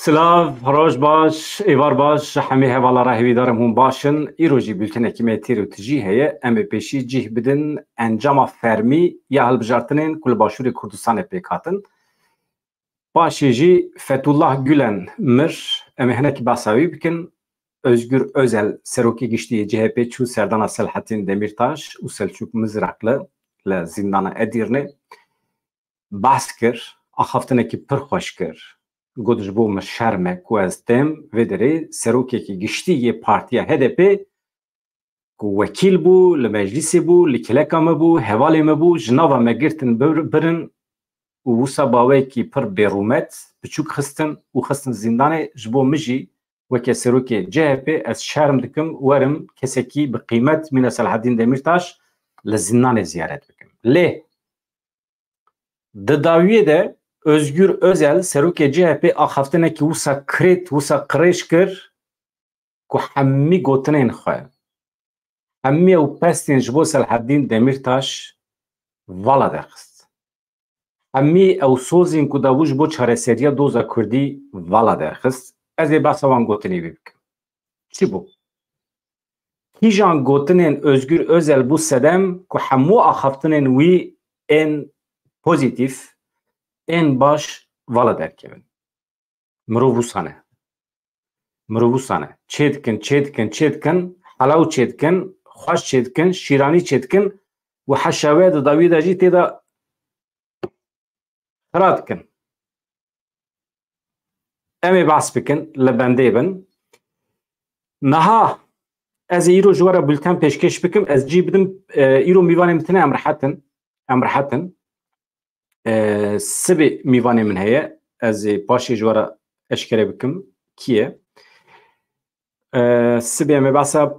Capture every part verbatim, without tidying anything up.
Silav, roj baş, êvar baş, hemî hevala re hêvîdarim hûn baş in. Îro jî bültenekî me têr û tijî heye. Em ê pêşî cih bidin encama fermî ya hilbijartinên ku li Başûrê Kurdistanê pêk hatin. Paşê jî Fethullah Gülen mir, em ê hinekî behsa wî bikin. Özgür Özel, serokê giştî yê C H P çû serdana Selahattin Demirtaş û Selçuk Mızraklı li zîndana Edirne. Behs kir, axaftinekî pir xweş kir. Got, ji bo min şerm e ku ez têm vê derê serokekî giştî yê partiya H D P ku wekîl bû, li meclîsê bû, li kileka me bû, hevalê me bû, ji nava me girtin bir-, birin û wisa baweyekî pir bêrûmet, biçûk xistin û xistin zîndanê. Ji bo min jî weke serokê C H P ez şerm dikim, werim kesekî bi qîmet mîna Selahaddîn Demîrtaş li zîndanê ziyaret bikim. Lê di dawiyê de Özgür Özel, serokê C H P, axaftinekî wisa kirêt, wisa qirêj kir ku hemî gotinên xwe, hemî ew pestên ji bo Selahaddîn Demîrtaş vala derxist. Hemî ew sozên ku dabû ji bo çareseriya doza Kurdî vala derxist. Ez ê behsa wan gotinê wî bikim. Çi bû? Kîjan gotinên Özgür Özel bû sedem ku hemû axaftinên wî ên pozîtîf, ên baş vala derkevin? Mirov wisa ne. Mirov wisa ne. Çêdikin, çêdikin, çêdikin, helaw çêdikin, xweş çêdikin, şîranî çêdikin û heşa we di dawî de jî tê de xira dikin. Em ê behs bikin, li bendê bin. Niha ez ê îro ji we re bulten pêşkêş bikim, ez cî bidim, e, îro mîvanê min tine, em rehet in. Em rehet in. E, sibê mîvanê min heye, ez ê paşê ji we re eşkere bikim kî ye. E, sibê em ê behsa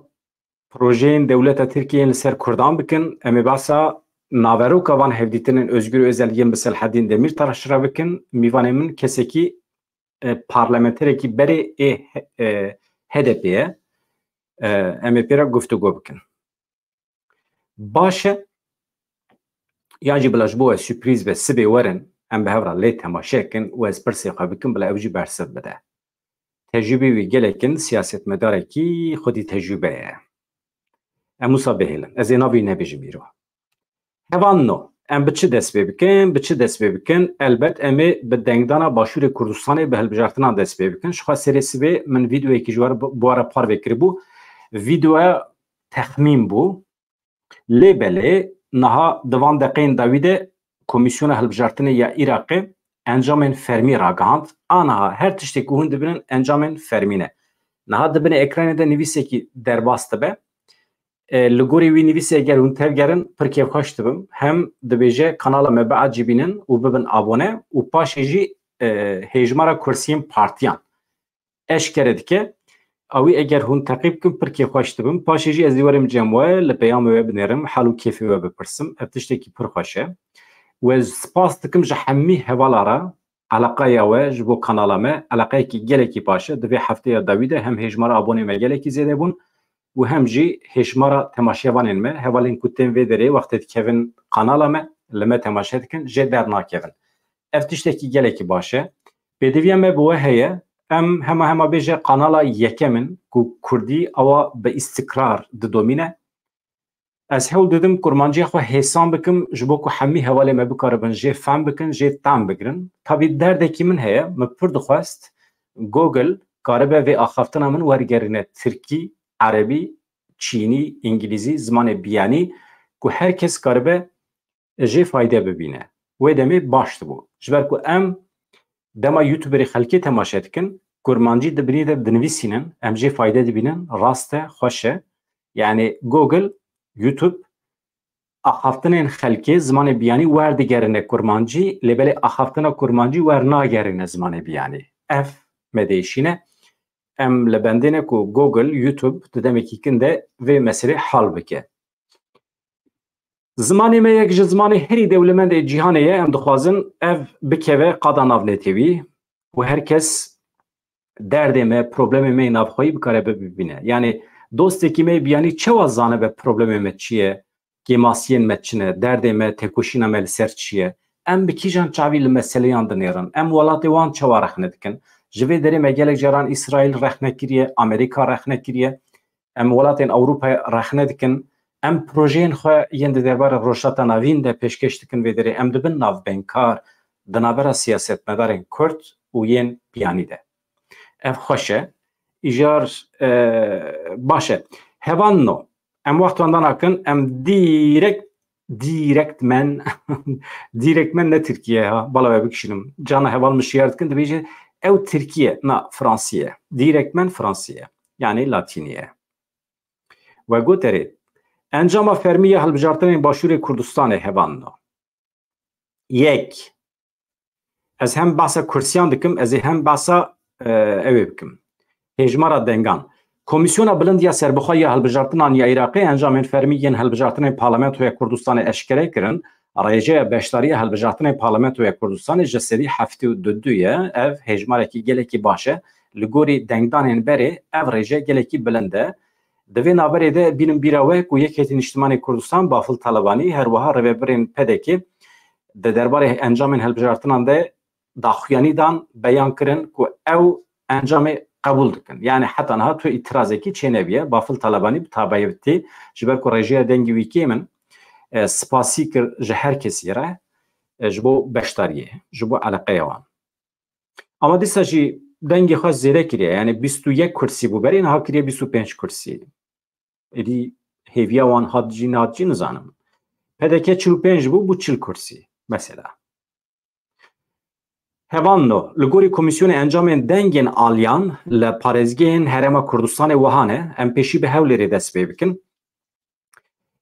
projeyên dewleta Tirkiyê yên li ser Kurdan bikin, em ê behsa naveroka van hevdîtinên Özgür Özel yên bi Selahaddîn Demîrtaş re bikin. Mîvanê min kesekî, e, parlamenterekî berê ê, e, H D P ye. E, em ê pê re guftûgo bikin. Baş e. Yan jî bila ji bo we sürprîz be, sibê werin, em bi hev re lê temaşe kin û ez pirsê xwe bikim, bila ew jî bersiv bide. Tecrûbê wî gelek in, siyasetmedarekî xwedî tecrûbe ye. Em wisa bihêlin. Ez ê navê wî nebêjim îro. Hevalno, em bi çi dest pê bikin? Bi çi dest pê bikin? Elbet em ê bi dengdana Başûrê Kurdistanê, bi hilbijartinan dest pê bikin. Ji xwe serê sibê min vîdeoyekî ji we re, bi we re parve kiribû. Vîdeoya texmîn bû. Lê belê niha di van deqeyên dawî de Komîsyona Hilbijartinê ya Iraqê encamên fermî ragihand. Aniha her tiştê ku hûn dibînin encamên fermî ne. Niha di binê ekranê de nivîsekî derbas dibe. E, li gorî wî nivîsê eger hûn tevgerin pir kêfxweş dibim. Hem dibêje kanala me biacibînin û bibin abone û paşê jî, e, hêjmara kursiyên partiyan eşkere dike. Awî eger hûn teqîb bikin pir kêfxweş dibim. Paşê jî ez ê werim cem we, li peyamê we binêrim, hal û kêfê we bipirsim. Ev tiştekî pir xweş e. Û ez spas dikim ji hemî hevala re, eleqeya we ji bo kanala me, eleqeyekî gelekî baş e. Di vê hefteya dawî de hem hêjmara abonê me gelekî zêde bûn û hem jî hêjmara temaşevanên me, hevalên ku tên vê derê wextê dikevin kanala me, li me temaşe dikin, jê dernakevin. Ev tiştekî gelekî baş e. Pêdiviya me bi we heye. Em hema hema bêje kanala yekem in ku kurdî ewa bi îstikrar didomîne. Ez hewl didim kurmanciya xwe hêsan bikim ji bo ku hemî hevalê me bikaribin jê fehm bikin, jê tam bigirin. Tabî derdekî min heye, min pir dixwest Google karibe vê axaftina min wergerîne tirkî, erebî, çînî, îngilîzî, zimanê biyanî ku her kes karibe jê fayde bibîne. Wê demê baş dibû. Ji ber ku em dema YouTuberê xelkê temaşe dikin, kurmancî di binî de dinivîsînin, em jê fayde dibînin, rast e, xweş e. Yani Google, YouTube, axaftinên xelkê zimanê biyanî werdigerine kurmancî, lê belê axaftina kurmancî wernagerine zimanê biyanî. Ev me diêşîne. Em li bendê ne ku Google, YouTube di demekî kin de vê meselê hal bike. Zimanê me yek ji zimanê herî dewlemendê cîhanê ye, em dixwazin ev bikeve qada navnetewî û her kes derdê me, problemê me yê navxweyî bikare bibîne. Yani dostekî me yê biyanî çawa zanibe problemê me çi ye, kêmasiyên me çi ne, derdê me, têkoşîna me li ser çi ye? Em bi kîjan çavî li meseleyan dinêrin? Em welatê wan çawa rexne dikin? Ji vê derê me gelek caran Îsraîl rexne kiriye, Amerîka rexne kiriye. Em welatên Ewropayê rexne dikin. Em projeyên xwe yên di derbarê Rojhilata Navîn de pêşkêş dikin vê derê. Em dibin navbeynkar di navbera siyasetmedarên Kurd û yên biyanî de. Ev xweş e. Îcar, e, baş e. Hevalno. Em wext wenda nakin, em direkt, direkt men, direkt men ne Tirkiye ha, bala we bikişînim. Cana heval min şiyar dikin, dibêje, ew Tirkiye, na, Fransiye. Direkt men Fransiye. Yani Latiniye. We goterê, encama fermî ya hilbijartinên Başûrê Kurdistanê hevalno. Yek. Ez hem behsa kursiyan dikim, ez ê hem behsa, e, ew ê bikim. Hêjmara dengan. Komîsyona Bilind ya Serbixwe ya Hilbijartinan ya Iraqê encamên fermî yên hilbijartinên Parlamentoya Kurdistanê eşkere kirin. Rêjeya beşdariya hilbijartinên Parlamentoya Kurdistanê ji sedî heftê û du ye. Ev hêjmarekî gelekî baş e. Li gorî dengdanên berê ev rêje gelekî bilind e. Di vê navberê de bînin bîra we ku Yekêtî Niştimanê Kurdistan Bafil Talebanî, her wiha rêvebirên P D K di derbarê encamên hilbijartinan de daxuyanî dan, beyan kirin ku ew encamê qebûl dikin. Yani heta niha tu îtirazekî çênebiye. Bafil Talebanî bi taybetî ji ber ku rêjeya dengê wî kêm in, e, spasî kir ji her kesî re, e, ji bo beşdariyê, ji bo eleqeya wan. Ama dîsa jî dengê xwe zêde kiriye. Yani bîst û yek kursî bû berê, niha kiriye bîst û pênc kursî. Êdî hêviya wan hat jî nehat jî nizanim. P D K çil û pênc bû, bû çil kursî. Mesela. Hevalno, li gorî Komîsyonê Encamên Dengên Aliyan li parêzgehên Herêma Kurdistanê wiha ne, em pêşî bi Hewlêrê dest pê bikin.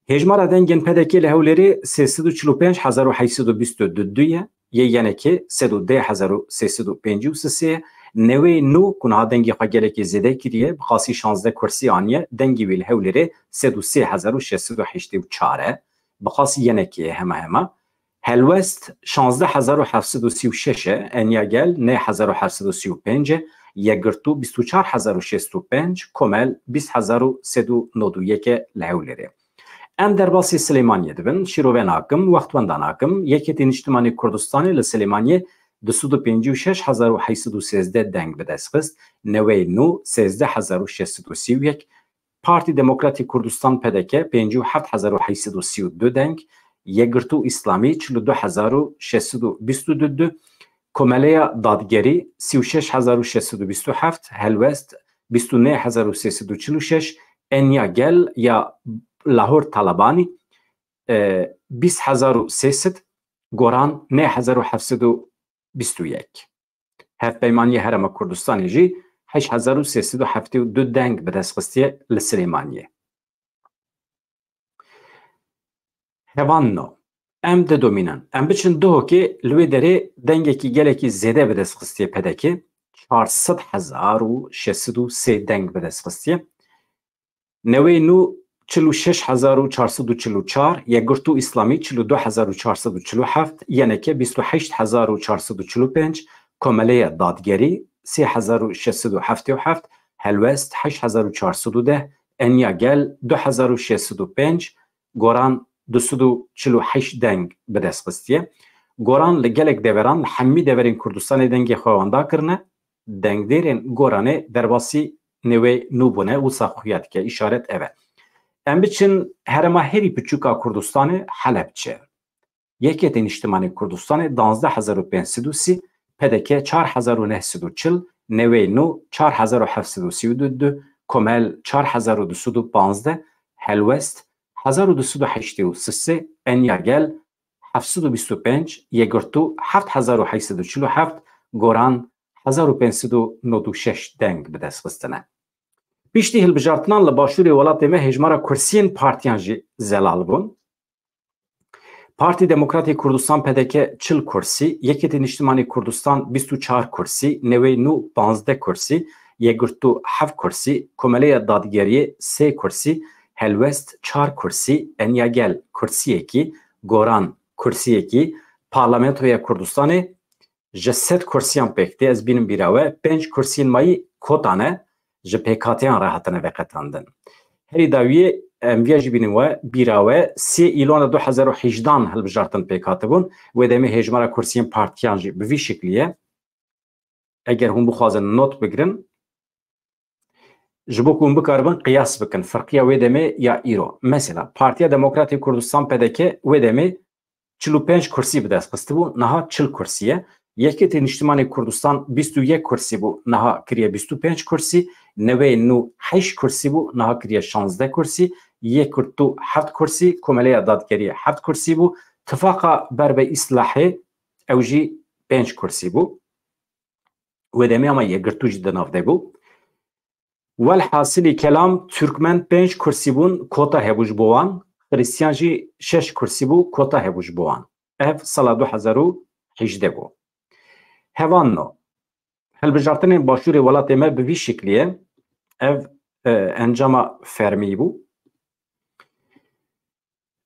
Hêjmara dengên P D K li Hewlêrê sê sed û çil û pênc hezar û heyt sed û bîst û du ye, yê Y N K sed û deh hezar û sê sed û pêncî û sê ye, newê nû ku niha dengê xwe gelekî zêde kiriye, bi qasî şazdeh kursî aniye, dengê wî li Hewlêrê sed û sê hezar û şeş sed û heştê û çar e, bi qasî Y N K'ê hema hema. Helwest şazdeh hezar û heft sed û sî û şeş e, Enya Gel neh hezar û heft sed û sî û pênc e, Yekgirtû bîst û çar hezar û şêst û pênc, Komel bîst hezar û sed û nod û yek e li Hewlêrê. Em derbasî Silêmaniyê dibin, şîrove nakim, wext wenda nakim, Yekêtî Niştimanî Kurdistanê li Silêmaniyê du sed û pêncî û şeş hezar û heyt sed û sêzdeh deng bi dest xist, newê nû sêzdeh hezar û şeş sed û sî û yek, Partî Demokratî Kurdistan P D K pêncî û heft hezar û heyt sed û sî û du deng, Yekgirtû Îslamî çil û du hezar û şeş sed û bîst û du, Komeleya Dadgerî sî û şeş hezar û şeş sed û bîst û heft, Helwest bîst û neh hezar û sê sed û çil û şeş, Enya Gel ya Lahor Talebanî, e, bîst hezar û sê sed, Goran neh hezar û heft sed û bîst û yek. Hevpeymaniya Herêma Kurdistanê jî heşt hezar û sê sed û heftê û du deng bi dest xistiye li Silêmaniyê. Hevalno, em didomînin. Em biçin Duhokê, li wê derê dengekî gelekî zêde bi dest xistiye P D K, çar sed hezar û şeş sed û sê deng bi dest xistiye. Newê nû çil û şeş hezar û çar sed û çil û çar, Yekgirtû Îslamî çil û du hezar û çar sed û çil û heft, Y N K bîst û heşt hezar û çar sed û çil û pênc, Komeleya Dadgerî sê hezar û şeş sed û heftê û heft, Helwest heşt hezar û çar sed û deh, Enya Gel du hezar û şeş sed û pênc, Goran du sed û çil û heşt deng bi dest xistiye. Goran li gelek deveran, li hemî deverên Kurdistanê dengê xwe wenda kirine. Dengdêrên Goranê derbasî newê nû bûne, wisa xuya dike, îşaret ev e. Em biçin herêma herî piçûka Kurdistanê, Helebçe. Yekêtî Niştimanî Kurdistanê duwazdeh hezar û pênc sed û sî, P D K çar hezar û neh sed û çil, newê nû çar hezar û heft sed û sî û du, Komel çar hezar û du sed û panzdeh, Helwest hezar û du sed û heştê û sê, Enya Gel heft sed û bîst û pênc, Yekgirtû heft hezar û heyt sed û çil û heft, Goran hezar û pênc sed û nod û şeş deng bi dest xistine. Piştî hilbijartinan li başûrê welatê me hêjmara kursiyên partiyan jî zelal bûn. Partî Demokratî Kurdistan, P D K, çil kursî, Yekêtî Niştimanî Kurdistan bîst û çar kursî, Newê Nû panzdeh kursî, Yekgirtû heft kursî, Komeleya Dadgeriyê sê kursî, Helwest çar kursî, Enya Gel kursiyekî, Goran kursiyekî, Parlamentoya Kurdistanê ji sed kursiyan pêk tê, ez bînim bîra we, pênc kursiyên mayî kota ne, ji pêkhatiyan re hatine veqetandin. Herî dawiyê em viya jî bînin we, bîra we, sê Îlona du hezar û hejdan hilbijartin pêk hatibûn, wê demê hêjmara kursiyên partiyan jî bi vî şiklî ye. Eger hûn bixwazin not bigirin, ji bo ku hûn bikaribin qiyas bikin, ferqiya wê demê ya îro. Mesela, Partiya Demokratê Kurdistan, P D K, wê demê çil û pênc kursî bi dest xistibû, niha çil kursî ye. Yekêtî Niştimanê Kurdistan bîst û yek kursî bû, niha kiriye bîst û pênc kursî. Neweyê Nû heşt kursî bû, niha kiriye şazdeh kursî. Yekîtî heft kursî, Komeleya Dadgeriyê heft kursî bû. Tifaqa Berbe Îslahê, ew jî pênc kursî bû. Wê demê ama Yekgirtû jî di nav de bû. Welhasilî kelam, Türkmen pênc kursî bûn, kota hebû ji bo wan. Xristiyan jî şeş kursî bû, kota hebû ji bo wan. Ev sala du hezar û hejdeh bû. Hevanno, hilbijartinên başûrê welatê me bi vî şiklî ye. Ev, e, encama fermî bû.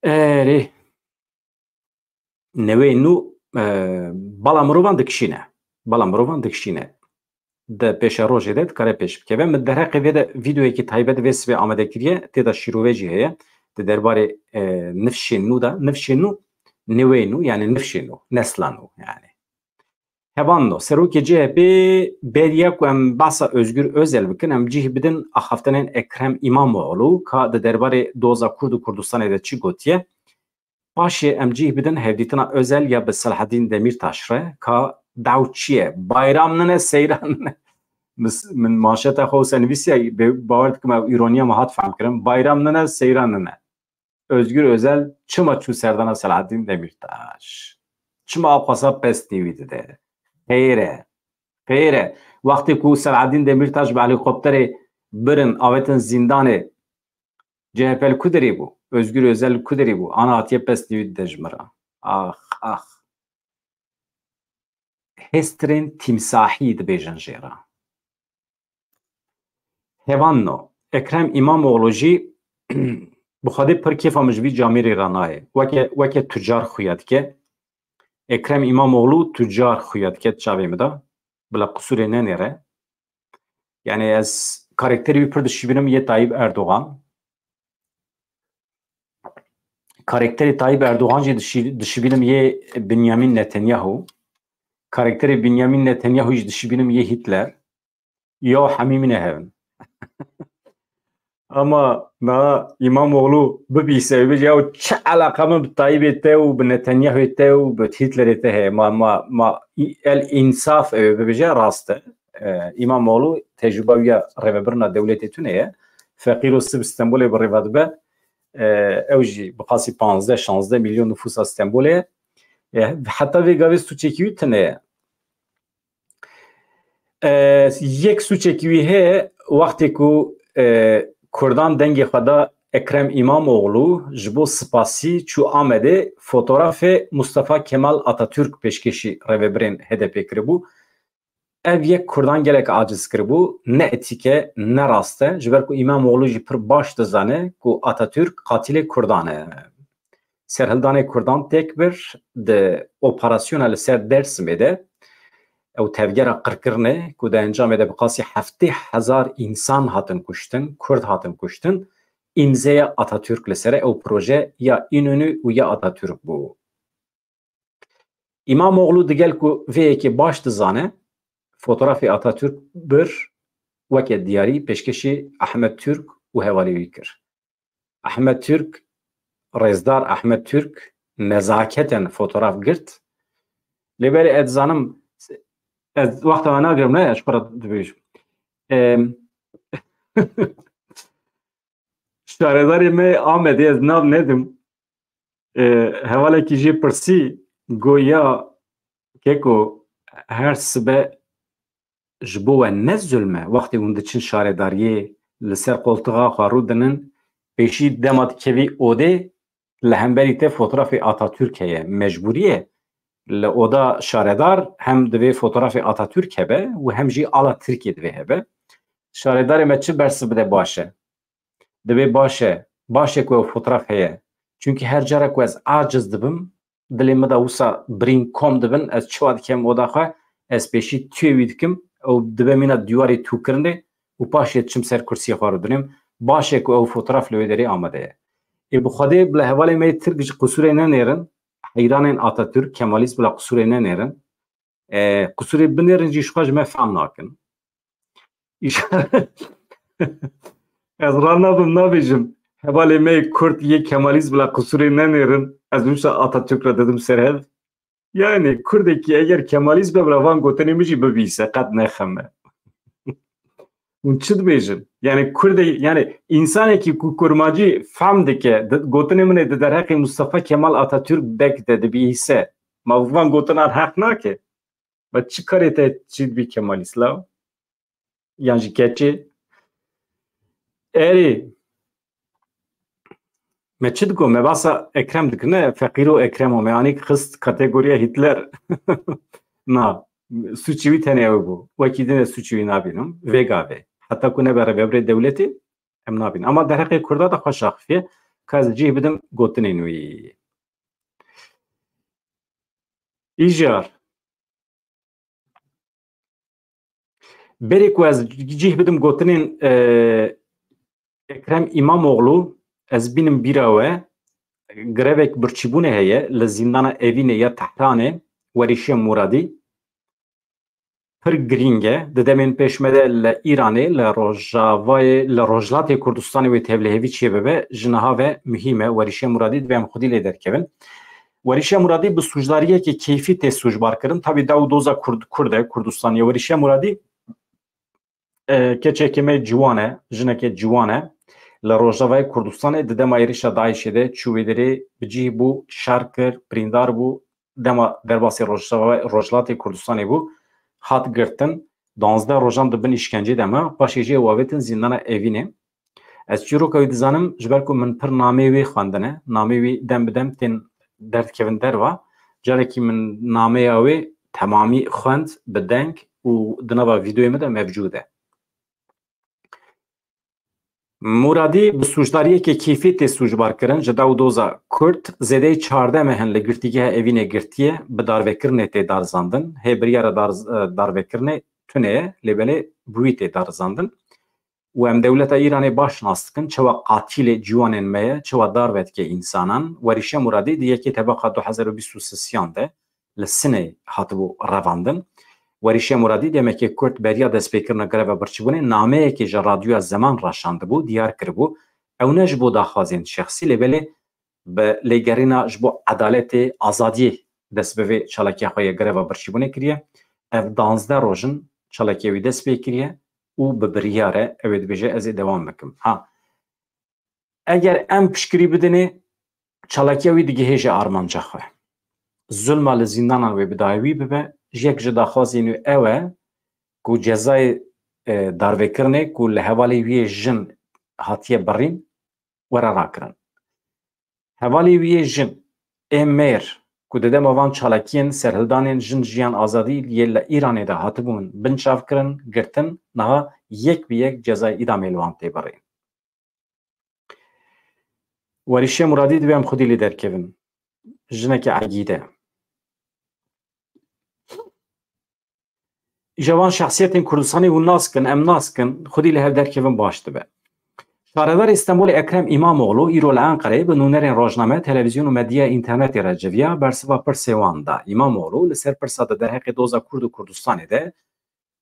Erê. Neweyê Nû, e, bala mirovan dikişîne. Bala mirovan dikişîne. Di pêşerojê de dikare pêş bikeve. Min derheqê vê de vîdeoyekî taybet vê sibê amade kiriye. Tê de şîrove jî heye. Di derbarê, e, nifşên nû de. Nifşên nû, neweyê nû, yani nifşên nû, nesla nû yani. Hevanno, serokê C H P bêriya ku em behsa Özgür Özel bikin, em cih bidin axaftinên Ekrem İmamoğlu, ka di derbarê doza Kurd û Kurdistanê de çi gotiye. Paşê em cih bidin hevdîtina Özel ya bi Selahaddin Demirtaş re, ka daw çi ye? Bayram nine, seyran nine. Mis-, min manşeta xwe wisa nivîsiya, bê-, bawer dikim ew îroniya me hat fehmkirin. Bayram nine, seyran nine. Özgür Özel çima çû serdana Selahaddin Demirtaş? Çima ew xwesa pestî wî dide? Xeyr e. Xeyr e. Wextê ku Selahaddin Demirtaş bi helîkopterê birin, avêtin zîndanê, C H P li ku derê bû? Özgür Özel li ku derê bû? Ana hatiye pestî wî dide ji min re. Ax, ax. Hêstirên tîmsahî dibêjin jê re. Hevanno, Ekrem İmamoğlu jî bi xwedê pir kêfa min ji vî camêrê re nayê. Weke, weke tucar xuya dike. Ekrem İmamoğlu tucar xuya dike di çavê min de. Bila qisûrê nenêre. Yani ez karakterê wî pir dişibînim yê Tayyip Erdoğan. Karakterê Tayyip Erdoğan jî dişî-, dişibînim yê Benjamin Netanyahu. Karakterê Benjamin Netanyahu jî dişibînim yê Hitler. Ya hemî min e hevin. Ama na İmamoğlu bibîse, bibêje, "Ya çi eleqa min bi Tayyipê te û bi Netanyahu'yê te û bi Hitler'ê te heye?" Ma, ma, ma el insaf ew bibêje, rast e. E, İmamoğlu tecrüba wî ya rêvebirina dewletê tune ye. Feqîr û sib Stenbolê bi rêve dibe. E, ew jî bi qasî panzdeh şazdeh milyon nüfusa Stenbolê ye. E, heta vê gavê sûcekî wî tune ye. E, yek sûcekî wî heye, wextê ku, e, Kurdan dengê xwe da Ekrem İmamoğlu, ji bo spasî çû Amedê, fotografê Mustafa Kemal Atatürk pêşkêşî rêvebirên H D P kiribû. Ev yek Kurdan gelek aciz kiribû, ne etîk e, ne rast e, ji ber ku İmamoğlu jî pir baş dizane ku Atatürk qatilê Kurdan e. Serhildanê Kurdan têk bir di operasyona li ser Dêrsimê de, ew tevgera qirkirinê ku di encamê de bi qasî heftê hezar însan hatin kuştin, Kurd hatin kuştin, îmzeya Atatürk li ser e, ew proje ya İnönü û ya Atatürk bû. İmamoğlu digel ku vê yekê baş dizane, fotografê Atatürk bir, weke diyarî pêşkêşî Ahmet Türk û hevalê wî kir. Ahmet Türk, rêzdar Ahmet Türk nezaketen fotograf girt. Lê belê ez dizanim, ez wexta we nagirim, ne, ez ji xwe re dibêjim. Em, şaredarê me Amedê, ez nav nedim. E, hevalekî jê pirsî, got, "Ya keko, her sibe ji bo we ne zulm e, wextê hûn diçin şaredariyê, li ser qoltixa xwe rûdinin, pêşî dema dikevî odê, li hemberî te fotografê Atatürk heye, mecbûrî ye. Li oda şaredar hem divê fotografê Atatürk hebe û hem jî ala Tirkiyê divê hebe. Şaredarê me çi bersiv bide baş e." Divê baş e. Baş e ku ew fotoğraf heye. Çunkî her cara ku ez aciz dibim, dilê min de wisa birîn kom dibin, ez çawa dikem oda xwe, ez pêşî tûyê wî dikim, ew dibe mîna dîwarê tûkirinê û paşê diçim ser kursiyê xwe rûdinim. Baş e ku ew fotoğraf li wê derê amade ye. Ê bi Xwedê bila hevalê me yê Tirk ji qusûrê nenêrin, heyranên Atatürk, Kemalîst bila qusûrê nenêrin. E, qusûrê binêrin jî ji xwe ji me fehm nakin. Îşare ez ranabim nabêjim. Hevalê me Kurd yê Kemalîst bila qusûrê nenêrin. Ez wisa Atatürk re didim ser hev. Yani Kurdekî eger Kemalîst be bila van gotinê min jî bibîse, qet nexeme. Hûn çi dibêjin? Yani Kurdê, yani insanekî ku kurmancî fehm dike, di, gotinê min ê di derheqê Mustafa Kemal Atatürk bek de dibîse, ma van gotinan heq nake? Ma çi karê te çi dibî Kemalîst la? Yan jî keçê? Erê, me çi digo? Me basa Ekrem dikine, feqîr û Ekrem û me anîk xist kategoriya Hitler. Na, sûçî wî tenê ew bû. Wekî din ez sûçî wî nabînim. Vê gavê. Heta ku nebe rêveberê dewletê, em nabîn. Ama derheqê Kurda de xwe şaxifiye, ka ez cih bidim gotinên wî. Îjar. Berê ku ez cih bidim gotinên, e, Ekrem Îmamoğlu, ez bînim bîra we, grevek birçîbûnê heye li zîndana Evînê ya Tehranê, Werîşe Muradî. Pir girîng e. Di demên pêş me de li Îranê, li Rojavayê, li Rojhilatê Kurdistanê wê tevlihevî çêbibe, ji niha ve muhîm e. Werîşe Muradî divê em xwedî lê derkevin. Werîşe Muradî bi sûcdariyekê keyfî tê sûcbar kirin. Tabî dew doza Kurd, Kurd e, Kurdistanê. Werîşe Muradî, e, keçekê me ciwan e, jinekê ciwan e. Li Rojavayê Kurdistanê di dema êrişa DAIŞê de çû wê derê, bi cih bû, şer kir, birîndar bû. Dema derbasî Rojava-, Rojhilatê Kurdistanê bû, hat girtin. Danzdeh rojan di bin îşkencê de ma, paşê jê ew avêtin zîndana Evînê. Ez çîroka wî dizanim, ji ber ku min pir nameyê wê xwendine, nameyê wî dem bi dem tên derdikevin derva. Carekî min nameya wê temamî xwend bi deng û di nava vîdeoyê min de mevcûd e. Muradî bi sûcdariyekê keyfî tê sûcbar kirin, ji dew doza Kurd, zêdeyî çardeh meh in li girtîgeha Evînê girtiye, bi darvekirinê tê darizandin. Hê biryara dar-, darvekirinê tune ye, lê belê bi wî tê darizandin. Û em dewleta Îranê baş nas dikin, çawa qatilê ciwanên me ye, çawa darve dike însanan. Werîşe Muradî di yekê tebaqa du hezar û bîst û sisiyan de li Sinê hatibû revandin. Werîşe Muradî demekê kurt beriya destpêkirina greva birçîbûnê nameyekê ji radyoya Zeman raşandibû, diyar kiribû, ew ne ji bo daxwazên şexsî, lê belê bi lêgerîna ji bo edaletê, azadiyê dest bi vê çalakiya xwe ya greva birçîbûnê kiriye. Ev danzdeh roj in çalakiya wî dest pê kiriye û bi biryar e, ew ê dibêje, ez ê dewam bikim. Ha, eger em piştgirî bidinê, çalakiya wî digihêje armanca xwe. Zulma li zîndanan wê bi dawî bibe. Yek ji daxwazên wî ew e ku cezayê, e, darvekirinê ku li hevalê wî yê jin hatiye birîn, were rakirin. Hevalê wî yê jin ê mêr ku di dema van çalakiyên serhildanên jin, jiyan, azadî yê li Îranê de hatibûn binçavkirin, girtin, niha yek bi yek cezayê îdamê li wan tê birîn. Werîşe Muradî divê em xwedî lê derkevin. Jineke egîd e. Îja van şexsiyetên Kurdistanê hûn nas kin, em nas kin, xwedî li hev derkevin baş dibe. Şaredarê Stenbolê Ekrem Îmamoğlu îro li Enqereyê bi nûnerên rojname, televîzyon û medya înternetê re civiya, bersiva pirsê wan da. Îmamoğlu li ser pirsa di derheqê doza Kurd û Kurdistanê de,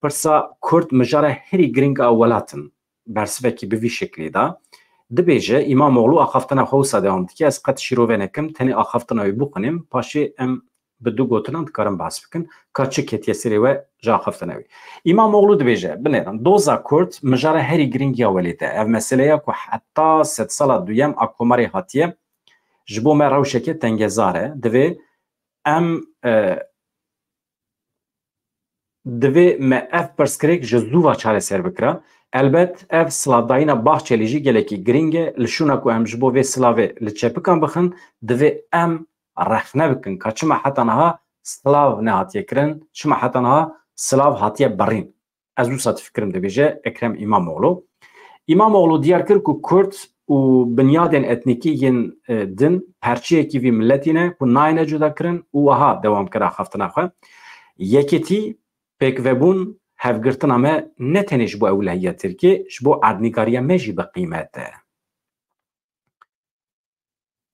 pirsa Kurd mijara herî giring a welat in, bersivekî bi vî şeklî da. Dibêje, Îmamoğlu axaftina xwe wisa dewam dike, ez qet şîrove nekim, tenê axaftina wî bixwînim, paşê em bi du gotinan dikarin behs bikin, ka çi ketiye serê we ji axaftina wî. Îmamoğlu dibêje, binêrin, doza Kurd mijara herî giring ya welêt e. Ev meseleya ku heta sedsala duyem a Komarê hatiye ji bo me rewşeke tengezar e. Divê em, e, divê me ev pirsgirêk ji zû ve çareser bikira. Elbet ev silavdayîna Bahçelî jî gelekî giring e. Li şûna ku em ji bo vê silavê li çepikan bixin, divê em rexne bikin ka çima heta niha silav nehatiye kirin, çima heta niha silav hatiye birîn. Ez wisa difikirim, dibêje Ekrem Îmamoğlu. Îmamoğlu diyar kir ku Kurd û binyadên etnîkî yên, e, din perçeyekî vî miletî ne ku nayêne cudakirin û wiha dewam kir axaftina xwe. Yekêtî, pêkvebûn, hevgirtina me ne tenê ji bo ewlehiya Tirkiyê, ji bo erdnîgariya me jî bi qîmet e.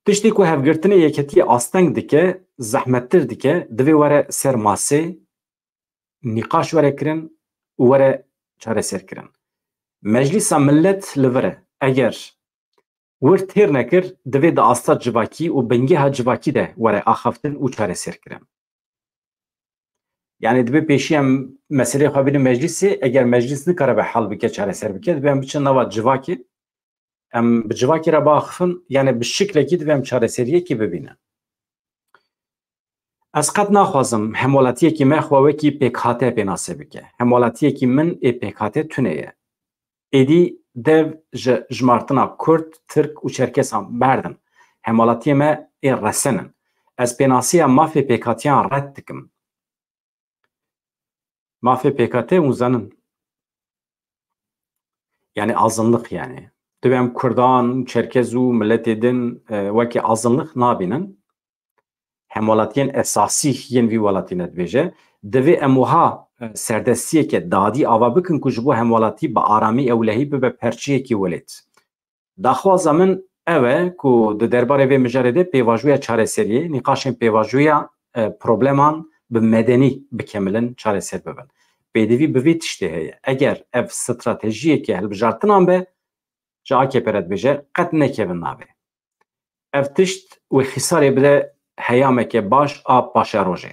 Tiştê ku hevgirtinê yeketiyê asteng dike, zehmettir dike, divê were ser masê, nîqaş were kirin û were çareserkirin. Meclîsa Millet li vir e. Eger wir têr nekir, divê di asta civakî û bingeha civakî de were axaftin û çareserkirin. Yani divê pêşî em meseleyê xwe bînin meclîsê, eger meclîs nikaribe hel bike, çareser bike, divê em biçin nava civakê, em bi civakê re biaxifin, yani bi şiklekî divê em çareseriyekî bibînin. Ez qet naxwazim hemwelatiyekî me xwe wekî pêkhate pênase bike. Hemwelatiyekî min ê pêkhate tune ye. Êdî dev ji jimartina Kurd, Tirk û Çerkesan berdin. Hemwelatiyê me ê resen in. Ez pênasiya mafê pêkhatiyan red dikim. Mafê pêkhate hûn zanin. Yani azınlık yani. Divê em Kurdan, Çerkez û miletê din, e, wekî azınlık nabînin. Hemwelatiyên esasî yên vî welatî ne dibêje. Divê em wiha, e, serdestiyeke dadî ava bikin ku ji bo hemwelatî bi aramî ewlehî bibe perçeyekî welêt. Daxwaza min ew e ku di derbarê vê mijarê de pêvajoya çareseriyê, nîqaşên pêvajoya, e, probleman bi medenî bikemilin, çareser bibin. Pêdivî bi vê tiştê heye. Eger ev stratejiyeke hilbijartinan be, ji A K P re dibêje, qet nekevin navê. Ev tişt wê xîsarê bide heyameke baş a paşerojê.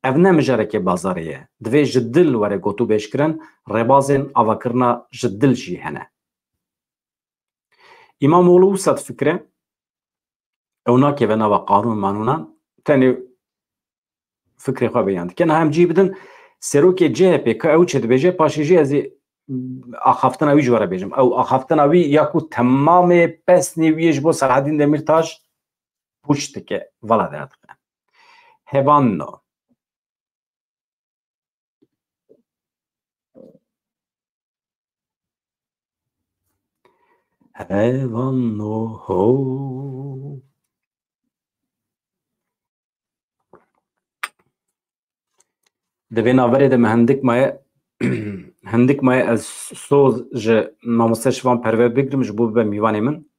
Ev ne mijareke bazarê ye. Divê ji dil were gotûbêjkirin, rêbazên avakirina ji dil jî hene. Îmamoğlu wisa difikire, ew nakeve nava qanûn manûnan, tenê fikrê xwe beyan dike. Niha em cî bidin, serokê C H P ka ew çi dibêje, paşê jî ez ê axaftina wî ji we re bêjim. Ew axaftina wî ya ku temamê pesnê wî yê ji bo Selahaddîn Demîrtaş pûç dike, vala derdixin. Hevanno. Hevanno ho. Di vê navberê de min hindik maye, hindik maye ez soz ji mamoste Şivan Perver bigrim ji bo bibe mîvanê min.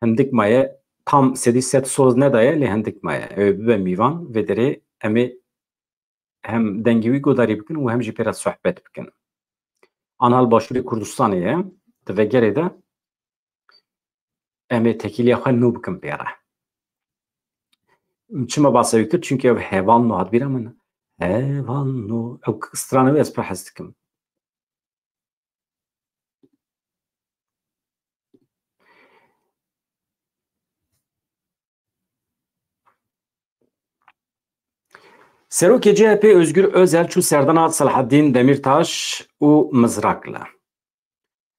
Hindik maye, tam sedî sed soz nedaye, lê hindik maye. Ew ê bibe mîvan, vê derê em ê hem dengê wî guhdarî bikin û hem jî pê re sohbet bikin. Anha li Başûrê Kurdistanê ye, di vegerê de em ê tekîliya xwe nû bikin pê re. Çima basa wî kir? Çimkî ev hevanno hat bîra min. Hevanno. Ew strana wî ez pir hez dikim. Serokê C H P Özgür Özel çû serdana Selahaddîn Demîrtaş û Mizrakli.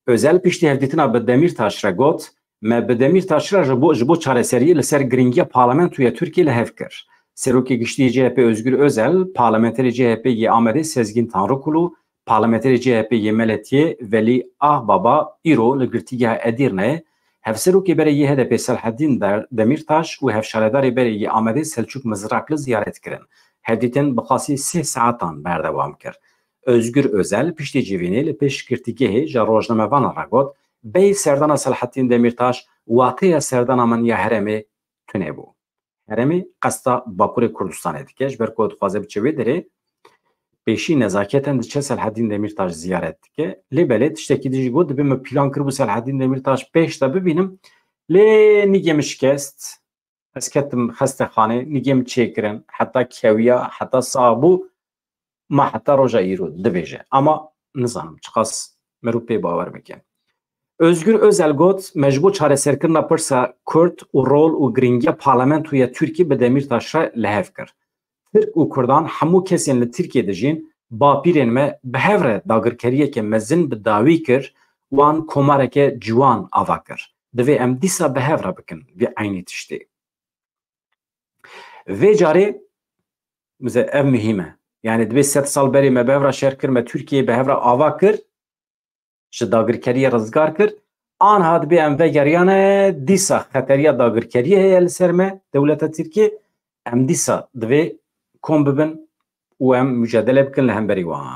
Özel piştî hevdîtina bi Demîrtaş re got, me bi Demîrtaş re ji bo, ji bo çareseriyê li ser giringiya parlamentoya Tirkiyê li hev kir. Serokê Giştî yê C H P Özgür Özel, parlamenterê C H P yê Amedê Sezgîn Tanrıkulu, parlamenterê C H P yê Meletiyê Velî Agbaba îro li girtîgeha Edîrneyê hevserokê berê yê H D P Selahaddîn Der-, Demîrtaş û hevşaredarê berê yê Amedê Selçuk Mizrakli ziyaret kirin. Hevdîtin bi qasî sê saetan berdewam kir. Özgür Özel piştî civînê li pêş girtîgehê ji rojnamevanan re got, bêyî serdana Selahaddîn Demîrtaş wateya serdana min ya herêmê tune bû. Herêmê qesta Bakurê Kurdistanê dike, ji ber ku dixwaze biçe wê derê, pêşî nezaketen diçe Selahaddîn Demîrtaş ziyaret dike. Lê belê tiştekî din jî got, dibê min plan kiribû Selahaddîn Demîrtaş pêş de bibînim, lê nîgê min şikest. Ez ketim xestexanê, nîgê min çêkirin, heta kewiya, heta sax bû, ma heta roja îro dibêje. Ama nizanim çiqas mirov pê bawer bike. Özgür Özel got, me ji bo çareserkirina pirsa Kurd û rol û giringiya parlamentoya Tirkiyê bi Demîrtaş re li hev kir. Tirk û Kurdan hemû kesên li Tirkiyê dijîn, bapîrên me bi hev re dagirkeriyeke mezin bi dawî kir, wan komareke ciwan ava kir. Divê em dîsa bi hev re bikin vê eynî tiştê. Vê carê, mesela ev muhîm e. Yani divê sed sal berê me bi hev re şer kir, me Tirkiyeyê bi hev re ava kir, ji dagirkeriyê rizgar kir. Anha dibê em vegeriyane, dîsa xeteriya dagirkeriyê heye li ser me, dewleta Tirkiyê. Em dîsa divê kom bibin û em mucadele bikin li hemberî wan.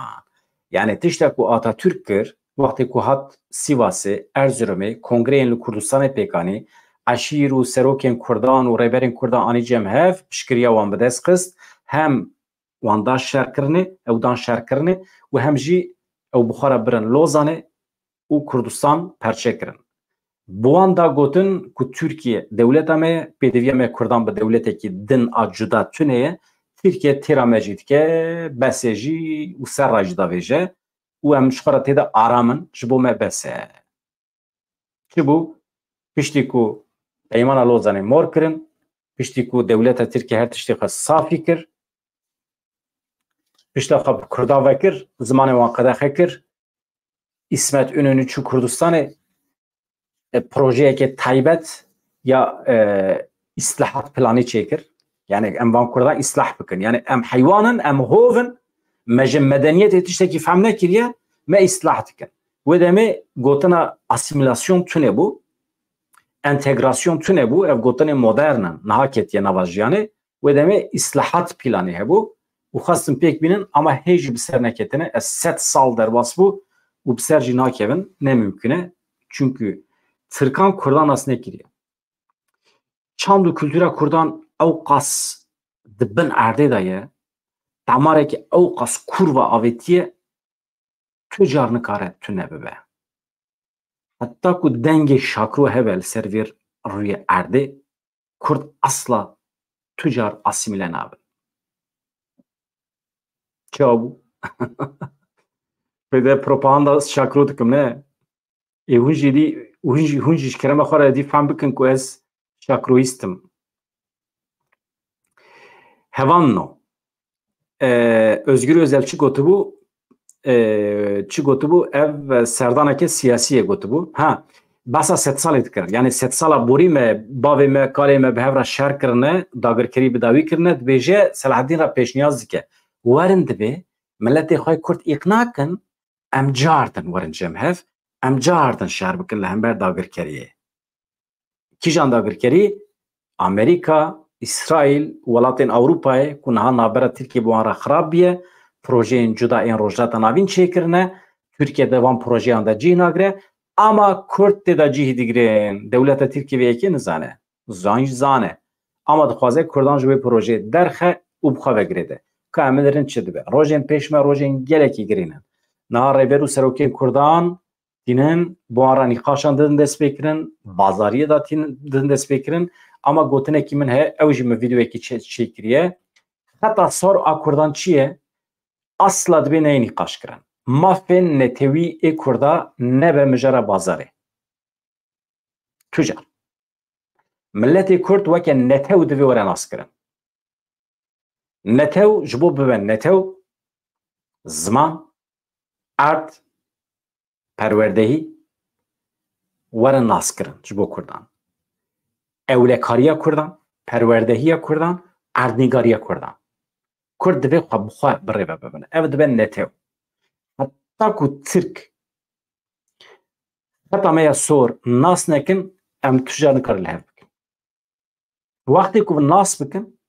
Yani tiştek ku Atatürk kir, wextê ku hat Sîvasê, Erzurumê, kongreyên li Kurdistanê pêk anî, eşîr û serokên Kurdan û rêberên Kurdan anî cem hev, piştgiriya wan bi dest xist, hem wan da şer kirinê, ew dan şer kirinê û hem jî ew bi xwe re birin Lozanê û Kurdistan perçe kirin. Bi wan da gotin ku Tirkiye dewleta me ye, pêdiviya me Kurdan bi dewletekî din a cuda tune ye, Tirkiye têra me jî dike, bes e jî û serra jî davêje û em ji xwe re tê de aram in, ji bo me bes e. Çi bû? Piştî ku Peymana Lozanê mor kirin, piştî ku dewleta Tirkî her tiştê xwe safî kir, pişta xwe bi Kurda vekir, zimanê wan qedexe kir, Îsmet Înönü çû Kurdistanê, e, projeyeke taybet ya, e, îslahat planî çêkir. Yani em van Kurdan îslah bikin. Yani em heywan in, em hov in, me ji medeniyetê tiştekî fehm nekiriye, me îslah dikin. Wê demê gotina asîmîlasyon tune bû, entegrasyon tune bû, ev gotinê modern in, niha ketiye nava jiyanê. Wê demê îslahat planê hebû û xwestin pêk bînin, ama hê jî bi ser neketine. Ez sed sal derbas bû û bi ser jî nakevin, ne mimkun e. Çunkî Tirkan Kurdan nas nekiriye. Çand û kultura Kurdan ew qas di bin erdê de ye, demarekî ew qas kûr ve avêtiye, tu car nikare tune bibe. Heta ku dengê şakro hebe li ser vê rûyê erdê, Kurd asla tu car asîmîle nabin. Çawa bû? Pê de propaganda şakro dikim, ne? Ê hûn jî dî, hûn jî, hûn jî ji kerema xwe re dî fehm bikin ku ez şakroyîst im. Hevan no. E, Özgür Özel çi gotibû? E, çi gotibû? Ev serdaneke siyasî ye gotibû. Ha, behsa sedsalê dikir. Yani sedsala borî me, bavê me, kalê me bi hev re şer kirine, dagirkerî bi dawî kirine, dibêje Selahaddîn re pêşniyaz dike. Werin dibê, miletê xwe Kurd îqna kin, em cardin werin cem hev, em cardin şer bikin li hember dagirkeriyê. Kîjan dagirkerî? Amerîka, Îsraîl, welatên Ewropayê ku niha navbera Tirkiye bi wan re xirab biye, projeyên cuda ên Rojhilata Navîn çêkirine, Tirkiye di van projeyan de cih nagire, ama Kurd tê de cihî digirin. Dewleta Tirkiye vê yekê nizane. Zan jî zane. Ama dixwaze Kurdan ji wê projeyê derxe û bi xwe ve girêde. Ka em bidirin çi dibe? Rojên pêş me rojên gelekî girîn in. Niha rêber û serokên Kurdan tînin, bi wan re nîqaşan didin destpêkirin, bazariyê de tînin, didin destpêkirin. Ama gotinekî min heye, ew jî min vîdeoyekî çê-, çêkiriye. Xeta sor a Kurdan çi ye? Asla dibê neyê nîqaşkirin. Mafên netewî ê Kurda nebe mijara bazarê. Tu car. Miletê Kurd weke netew divê were naskirin. Netew ji bo bibe netew, ziman, erd, perwerdehî werin naskirin ji bo Kurdan. Ewlekariya Kurdan, perwerdehiya Kurdan, erdnîgariya Kurdan. Kurd divê xwe bi xwe bi rê ve bibin. Ev dibe netew. Heta ku Tirk xeta me ya sor nas nekin, em tu car nikarin li hev bikin. Wextê ku nas bikin,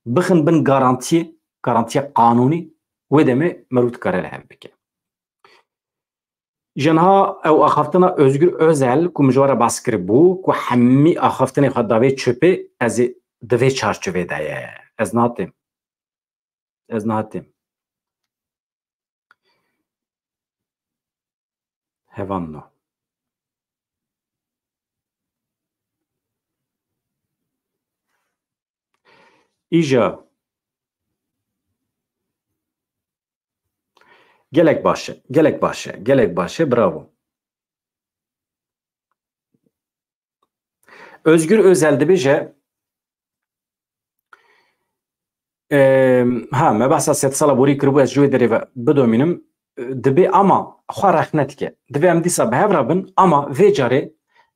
bixin bin garantiyê, garantiya qanûnî, wê demê merû dikare li hev bike. Ji niha ew axaftina Özgür Özel ku min ji we re behs kiribû, ku hemî axaftinê xwe dawê çöpê, ez ê di vê çarçovê de ye. Ez natim. Ez niha têm. Hevan no. Îja. Gelek baş e, gelek baş e, gelek baş e, bravo. Özgür Özel dibêje, em, ha, me behsa sedsala borî kiribû, ez ji wê derê ve bidomînim. Dibê ama xwe rexne dike. Dibê em dîsa bi hev re bin, ama vê carê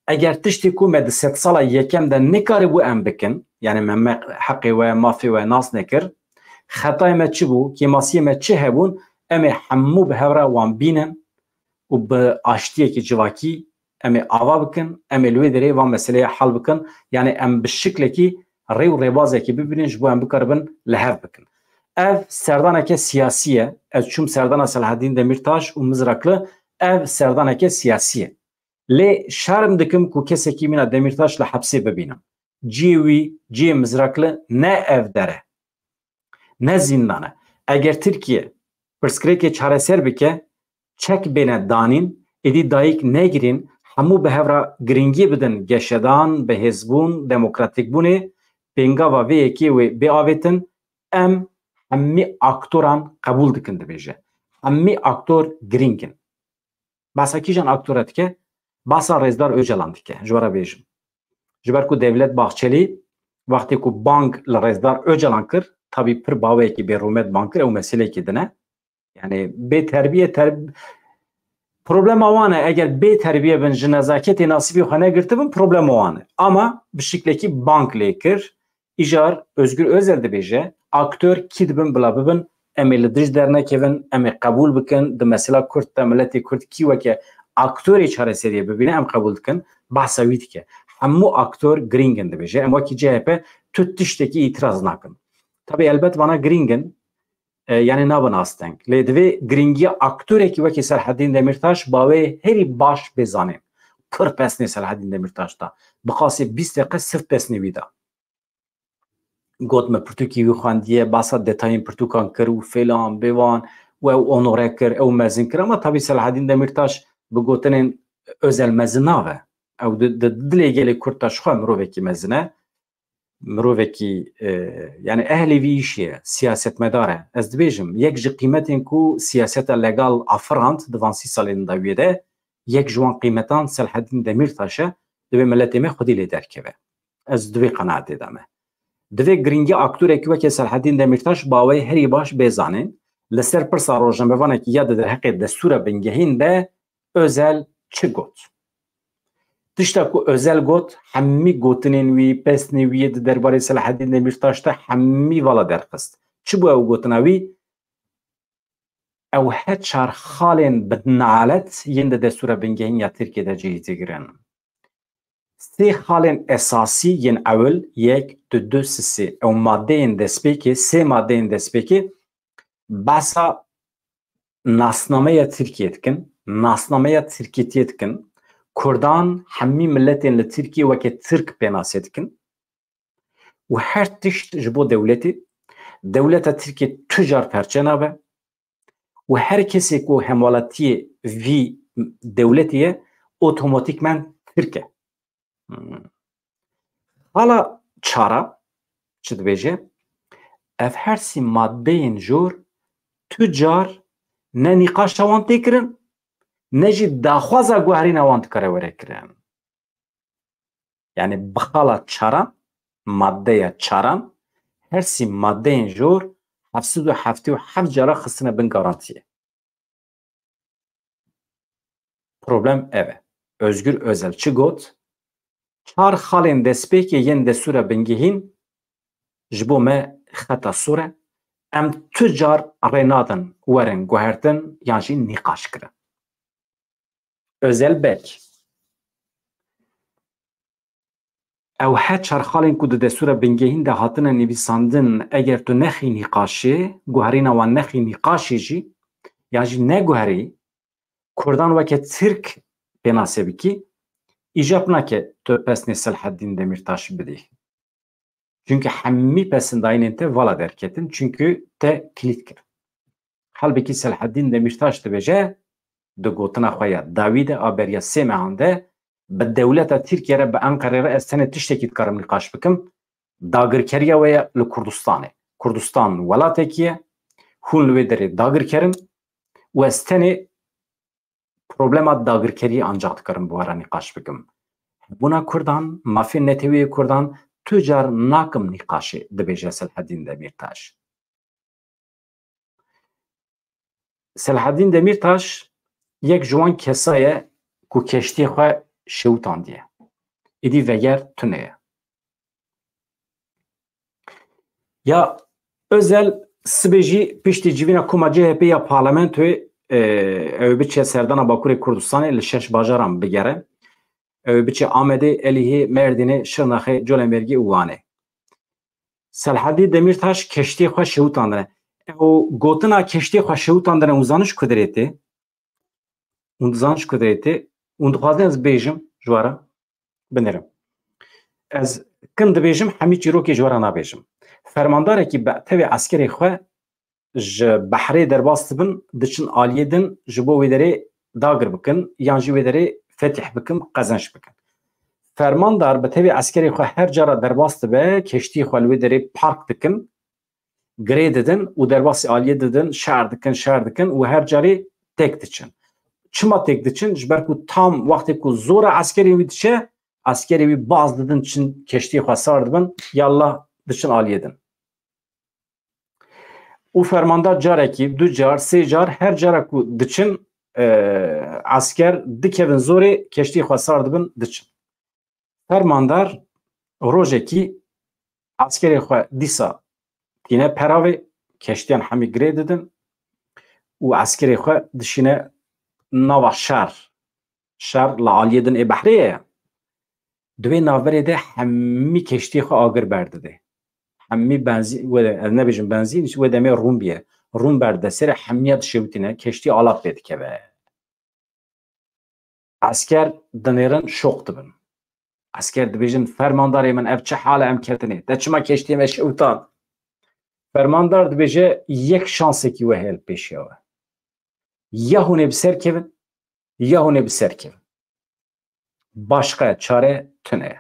eger tiştê ku me di sedsala yekem de nikaribû em bikin, yani me, me heqê we, mafê we nas nekir, xetayê me çi bû, kêmasiyê me çi hebûn, em ê hemû bi hev re wan bînin û bi aştiyekî civakî em ê ava bikin, em ê li wê derê van meseleyê hel bikin. Yani em bi şiklekî rê û rêbazekî bibînin ji bo em bikaribin li hev bikin. Ev serdaneke siyasî ye. Ez çûm serdana Selahaddîn Demîrtaş û Mizrakli, ev serdaneke siyasî ye. Lê şerm dikim ku kesekî mîna Demîrtaş li hepsê bibînim. Cihê wî, cihê Mizrakli ne ev der e. ne zîndan e. Eger Tirkiye pirsgirêkê çareser bike, çek bêne danîn, êdî dayik negirîn, hemû bi hev re girîngî bidin geşedan, bihêzbûn, demokratîkbûnê, pêngava vê yekê wê bê avêtin, em hemî aktoran qebûl dikin, dibêje. Hemî aktor girîng in. Behsa kîjan aktora dike? Behsa Rêzdar Ocalan dike, ji we re bêjim. Ji ber ku Devlet Bahçelî wextê ku bang li Rêzdar Ocalan kir, tabî pir baweyekî bêrûmet bang kir, ew meseleyekî din e. Yani bê terbiye, ter-, problema wan e, eger bê terbiye bin, ji nezaketê nasîbê xwe negirtibin, problema wan e. Ama bi şiklekî bang lê kir, îcar Özgür Özel dibêje, aktor kî dibin bila bibin, em ê li dij dernekevin, em ê qebûl bikin, di mesela Kurd de, miletê Kurd kî weke aktorê çareseriyê bibîne, em qebûl dikin, behsa wî dike. Hemû aktor girîng in dibêje, em wekî C H P tu tiştekî îtiraz nakin. Tabî elbet vana girîng in, e, yani nabin asteng. Lê divê girîngiya aktorekî wekî Selahaddin Demirtaş bawê herî baş bê zanîn. Pir pesnê Selahaddin Demirtaş da. Bi qasê bîst deqe sif pesnê wî da. Got me pirtûkî wî xwendiye, basa detayên pirtûkan kir û fêlan bêvan û ew onore kir, ew mezin kir. Ama tabî Selahaddin Demirtaş bi gotinên Özel mezin nabe. Ew di, di dilê gelê Kurd de ji xwe mirovekî mezin e. Mirovekî, e, yani ehlê vî îşê ye, siyasetmedar e. Ez dibêjim, yek ji qîmetên ku siyaseta legal afirand di van sî salên dawiyê de, yek ji wan qîmetan Selahaddin Demirtaş e, divê miletê me xwedî lê derkeve. Ez di vê qenaetê de me. Divê girîngiya aktorekî weke Selahaddin Demirtaş baweyî herî baş bê zanîn, li ser pirsa rojnamevanekî ya di derheqê destûra bingehîn de Özel çi got? Tişta ku Özel got, hemî gotinên wî, pesnê wî yê di derbarê Selahaddin Demirtaş de hemî vala derxist. Çi bû ew gotina wî? Ew he çar xalên bi nalet yên di destûra bingehîn ya Tirkiyê de cihê digirin. Sê xalên esasî yên ewil, yek, du, du, sê, sê, ew madeyên destpêkê, sê madeyên destpêkê behsa nasnameya Tirkiyê dikin, nasnameya Tirkîtiyê dikin, Kurdan hemî miletên li Tirkiyê weke Tirk pênasê dikin û her tişt ji bo dewletê, dewleta Tirkiyê tu car perçe nabe û her kesê ku hemwelatiyê vî dewletê ye, otomatîkmen Tirk e. Hmm. Xala çara çi dibêje? Ev her sî madeyên jor tu car ne nîqaşa wan tê kirin, ne jî daxwaza guherîna wan dikare were kirin. Yani bi xala çaran, maddeya çaran, her sî madeyên jor heft sed û heftê û heft cara xistine bin garantiyê. Problem ev e. Özgür Özel çi got? Çar xalên destpêkê yên destûra bingehîn ji bo me xeta sor e. Em tu car rê nadin werin guhertin yan jî nîqaş kirin. Özel Bek. Ew her çar xalên ku di destûra bingehîn de hatine nivîsandin, eger tu nexî nîqaşê, guherîna wan nexî nîqaşê jî, yan jî neguherî, Kurdan weke Tirk pênase bikî, îcab nake tu pesnê Selahaddin Demirtaş bidî. Çunke hemî pesindayînên te vala derketin, çunke te kilît kir. Halbekî Selahaddin Demirtaş dibêje, di gotina xwe ya dawî de a beriya sê mehan de, bi dewleta Tirkiye re, bi Enqerê re ez tenê tiştekî dikarim nîqaş bikim, dagirkeriya we ye li Kurdistanê. Kurdistan welatekî ye, hûn li wê derê dagirker in û ez tenê problema dagirkeriyê ancax dikarim bi we re nîqaş bikim. Hebûna Kurdan, mafên neteweyê Kurdan tu car nakim nîqaşê, dibêje Selahaddin Demirtaş. Selahaddin Demirtaş yek ji wan kesa ye ku keştiyê xwe şewitandiye. Êdî veger tune ye. Ya Özel sibê jî piştî civîna koma C H P ya parlamentoyê, e, ew ê biçe serdana Bakurê Kurdistanê, li şeş bajaran bigere. Ew ê biçe Amedê, Elîhê, Mêrdînê, Şirnexê, Colemêrgê û Wanê. Selahaddin Demirtaş keştiyê xwe şewitandine. Ew gotina keştiyê xwe şewitandine, hûn zanin ji ku derê tê? Hûn dizanin ji ku derê tê? Hûn dixwazin ez bêjim ji we re? Binêrim. Ez kin dibêjim, hemî çîrokê ji we re nabêjim. Fermandarekî bi tevê eskerê xwe ji behrê derbas dibin, diçin aliyê din ji bo wê derê dagir bikin yan jî wê derê fetih bikin, qezenç bikin. Fermandar bi tevê eskerê xwe her cara derbas dibe, keştiyê xwe li wê derê park dikin, girê didin û derbasî aliyê didin, şer dikin, şer dikin û her carê têk diçin. Çima têk diçin? Ji ber ku tam wextê ku zora eskerê wî diçe, eskerê wî baz didin, çin keştiyê xwe sar dibin, yallah diçin aliyê din. Û fermandar carekî, du car, sê car, her cara ku diçin, e, esker dikevin zorê, keştiyê xwe sar dibin, diçin. Fermandar rojekî eskerê xwe dîsa tîne peravê, keştiyan hemî girê didin û eskerê xwe dişîne nava şer. Şer li aliyê din ê behrê ye. Di wê navberê de hemî keştiyê xwe agir berdidê. Hemî benzîn, wê de, ez nebêjim benzîn, wê demê rûn bûye. Rûn berdide serê, hemiya dişewitîne, keştî ala pê dikeve. Esker dinêrin, şok dibin. Esker dibêjin, "Fermandarê min, ev çi hal e em ketinê? Te çima keştiyê me şewtan?" Fermandar dibêje, "Yek şansekî we heye li pêşiya we. Ya hûn ê bi ser kevin, ya hûn ê bi ser kevin. Başqa çare tune ye.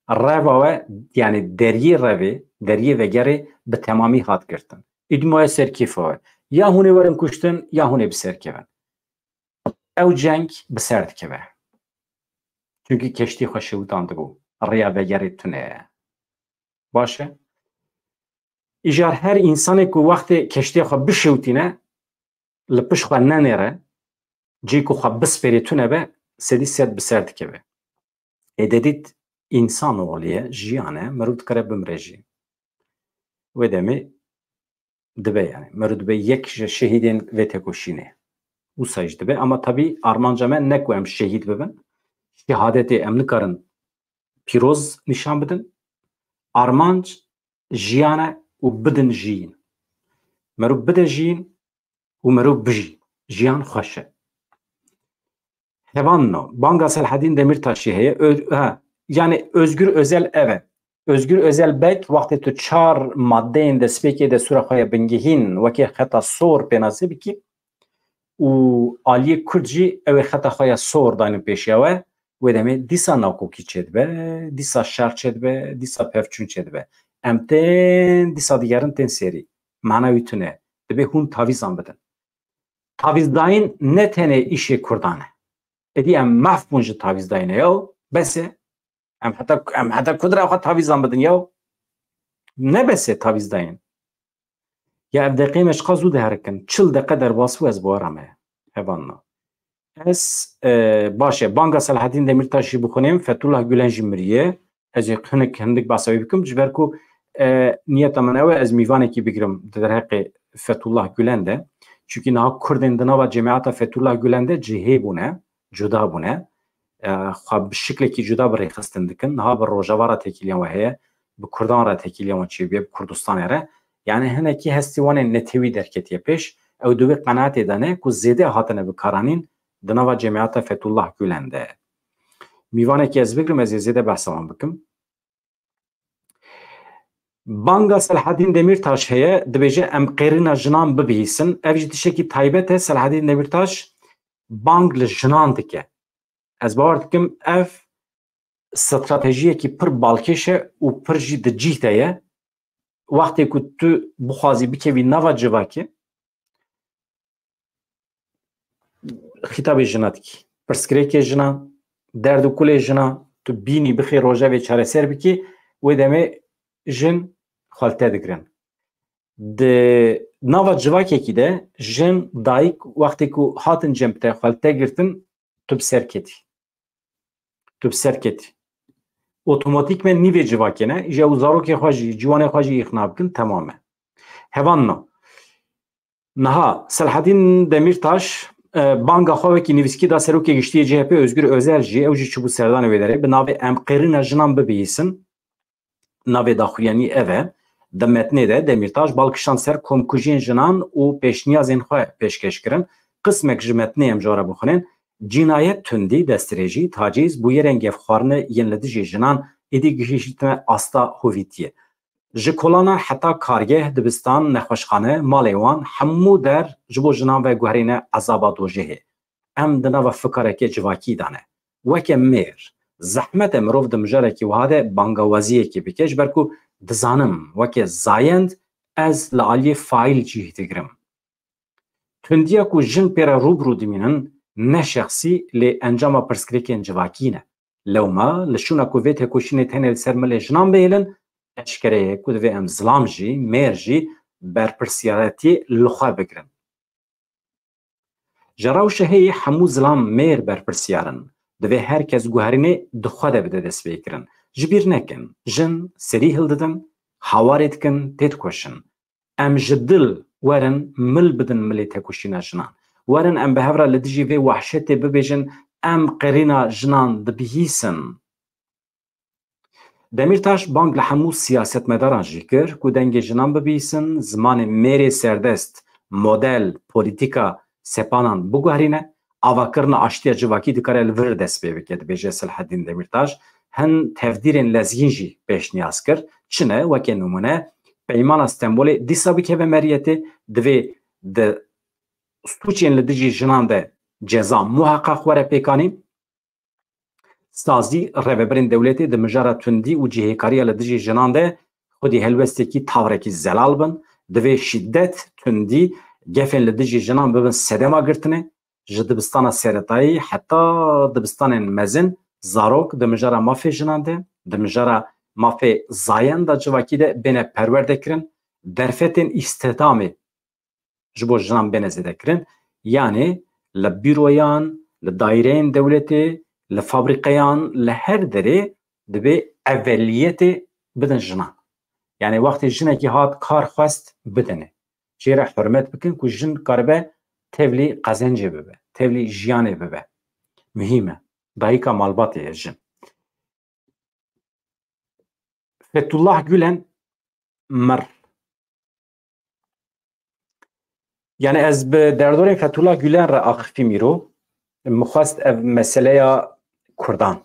Reva we, yanî deriyê revê, deriyê vegerê bi temamî hat girtin. Îdî maye ser kêfa we. Ya hûn ê werin kuştin, ya hûn ê bi ser kevin." Ew ceng bi ser dikeve. Çunkî keştî xwe şewitandibû. Rêya vegerê tune ye. Baş e? Îcar her însanê ku wextê keştiya xwe bişewtîne, li pişt xwe nenêre, cî ku xwe bispêrê tune be, sedî sed bi ser dikeve. Ê dedît, însan oxlî ye, jiyan e, mirov dikare bimire jî. Wê demê dibe, yani, mirov dibe yek ji şehîdên vê tekoşînê. Wisa jî dibe, ama tabî armanca me ne ku em şehîd bibin. Şehadetê em nikarin pîroz nîşan bidin. Armanc jiyan e û bidin jiyîn. Mirov bide jiyîn û mirov bijî. Jiyan xweş e. Hevanno, banga Selhedîn Demîrtaşî heye. Ö-, ha, yani Özgür Özel ev e. Özgür Özel beg, wextê tu çar maddeyên destpêkê destûra xwe ya bingehîn wekî xeta sor pênase bikî û aliyê Kurd jî ew ê xeta xwe ya sor daynin pêşiya we, wê demê dîsa nakokî çêdibe, dîsa şer çêdibe, dîsa pevçûn çêdibe. Em tên, dîsa digerin tên serî. Mana wî tune. Dibê hûn tavîzan bidin. Tavîzdayîn ne tenê îşê Kurdan e. Êdî em mehf bûn ji tavîzdayînê, yaw. Bes e. Em heta, em heta ku dira xwe tavîzan bidin, yaw. Ne bes e tavîzdayîn. Ya ev deqeyê me ji qas zû diherikin. Çil deqe derbas bû, ez bawera me. Hevanna. Ez, e, baş e. Banga Selhedîn Demîrtaş jî bixwînim. Fethullah Gülen jî miriye. Ez ê hinek, hindik behsa wî bikim, ji ber ku, e, niyeta min ew e, ez mîvanekî bigirim di derheqê Fethullah Gülen de. Çunkî niha Kurdên di nava cemiyeta Fethullah Gülen de cihê bûne, cuda bûne. E, xwe bi şiklekî cuda bi rêxistin dikin. Niha bi Rojava re têkiliya wan heye, bi Kurdan re têkiliya wan çêbûye, bi Kurdistanê re. Yani hinekî hestî wan ê netewî derketiye pêş. Ew di wê qenaetê de ne ku zêde hatine bikaranîn di nava cemiyeta Fethullah Gülen de. Mîvanekî ez bigirim, ez ê zêde behsa wan bikim. Banga Selhedîn Demîrtaş heye, dibêje, "Em qêrîna jinan bibihîsin." Ev jî tiştekî taybet e, Selhedîn Demîrtaş bang li jinan dike. Ez bawer dikim, ev stratejiyekî pir balkêş e û pir jî di cih de ye. Wextê ku tu bixwazî bikevî nava civakê, xîtabê jina dikî. Pirsgirêkê jina, derd û kulê jina, tu bînî bixê rojevê çareser bikî, wê demê jin xwe li te digirin. Di nava civakekî de jin, dayik, wextê ku hatin cem te, xwe li te girtin, tu bi ser ketî. Tu bi ser ketî. Otomatîkmen nîvê civakê ne, îja û zarokê xwe jî, ciwanê xwe jî îqna bikin, temam e. Hevanna. Niha Selhedîn Demîrtaş, e, banga xwe wekî nivîskî da serokê giştî yê C H P Özgür Özel jî, ew jî çûbû serdanê wê derê, bi navê "Em qêrîna jinan bibihîsin." Navê daxuyanî ev e. Di metnê de Demîrtaş bal kişand ser komkujiyên jinan û pêşniyazên xwe pêşkêş kirin. Qismek ji metnê em ji we re bixwînin. Cînayet, tundî, destdirêjî, tacîz, bûyerên gefxwarine yên li dijî jinan êdî gihîştine asta hovîtiyê. Ji kolana heta kargeh, dibistan, nexweşxane, malê wan, hemû der ji bo jinan ve guherîne ezaba dojehê. Em di nava fikarekê civakî de ne. Weke mêr, zehmet e mirov di mijarekî wiha de bangawaziyekê bike, ji ber ku dizanim weke zayend ez li aliyê faîl cih digirim. Tundiya ku jin pê re rû bi rû dimînin ne şexsî lê encama pirsgirêkên civakî ne. Lewma li şûna ku vê têkoşînê tenê li ser milê jinan bihêlin, eşkere ye ku divê em zilam jî, mêr jî berpirsiyariyetê li xwe bigirin. Ji rewşa heyî hemû zilam mêr berpirsiyar in. Divê her kes guherînê di xwe de bide destpêkirin. Ji bîr nekin, jin serî hildidin, hawarê dikin, têdikoşin. Em ji dil werin mil bidin milê têkoşîna jinan. Werin em bi hev re li dijî vê wehşetê bibêjin, em qirîna jinan dibihîsin. Demîrtaş bang li hemû siyasetmedaran jî kir ku dengê jinan bibihîsin, zimanê mêrê serdest, model, polîtîka sepanan biguherîne, avakirina aştiya civakî dikare li vir dest pê bike, dibêje Selahedîn Demîrtaş. Hin tevdîrên lezgîn jî pêşniyaz kir. Çi ne? Weke nimûne, Peymana Stenbolê dîsa bikeve meriyetê, divê di sûcên li dijî jinan de ceza muheqeq were pêkanîn. Sazî, rêvebirên dewletê di mijara tundî û cihêkariya li dijî jinan de xwedî helwestekî tavrekî zelal bin. Divê şîdet, tundî, gefên li dijî jinan bibin sedema girtinê. Ji dibistana seretayî heta dibistanên mezin, zarok di mijara mafê jinan de, di mijara mafê zayenda civakî de bêne perwerdekirin. Derfetên îstihdamê ji bo jinan bêne zêdekirin. Yanê li bîroyan, li daîreyên dewletê, li fabrîqeyan, li her derê divê eveliyetê bidin jinan. Yanê wextê jinekî hat kar xwest, bidinê. Jê re hurmet bikin ku jin karibe tevlî qezencê bibe, tevlî jiyanê bibe. Muhîm e. Dayika malbatê ye jin. Fethullah Gülen mir. Yani ez bi derdorên Fethullah Gülen re axifîm îro. Min xwest ev meseleya Kurdan,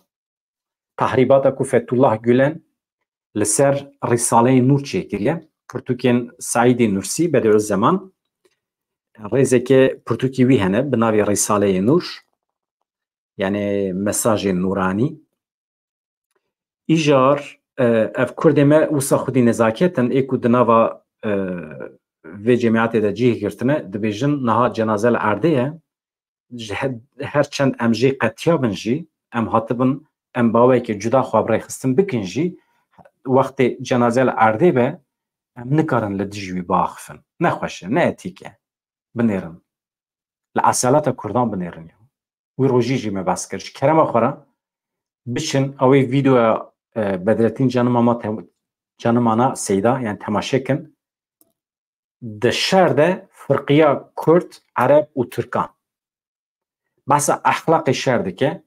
tahrîbata ku Fethullah Gülen li ser Rîsaleyê Nûr çêkiriye, pirtûkên Saîdê Nûrsî, Bediüzzeman, rêzeke pirtûkî wî hene bi navê Rîsaleyê Nûr, yani mesajê nûranî. Îcar, e, ev kurdê me wisa xwedî nezaket in, ê ku di nava, e, vê cemiyetê de cih girtine, dibêjin niha cenaze li erdê ye. Ji he-, her çend em jê qetiya bin jî, em hatibin, em bi awayekî cuda xwe bi rêxistin bikin jî, wextê cenaze li erdê be, em nikarin li dijî wî biaxifin. Nexweş e, ne etîk e. Binêrin. Li eselata Kurdan binêrin ya. Wî rojî jî me behs kir. Ji kerema xwe re biçin, ew ê vîdeoya, e, Bedretîn Canimama te-, Canimana Seyda, yani temaşe kin. Di şer de firqiya Kurd, Ereb û Tirkan. Behsa exlaqê şer dike.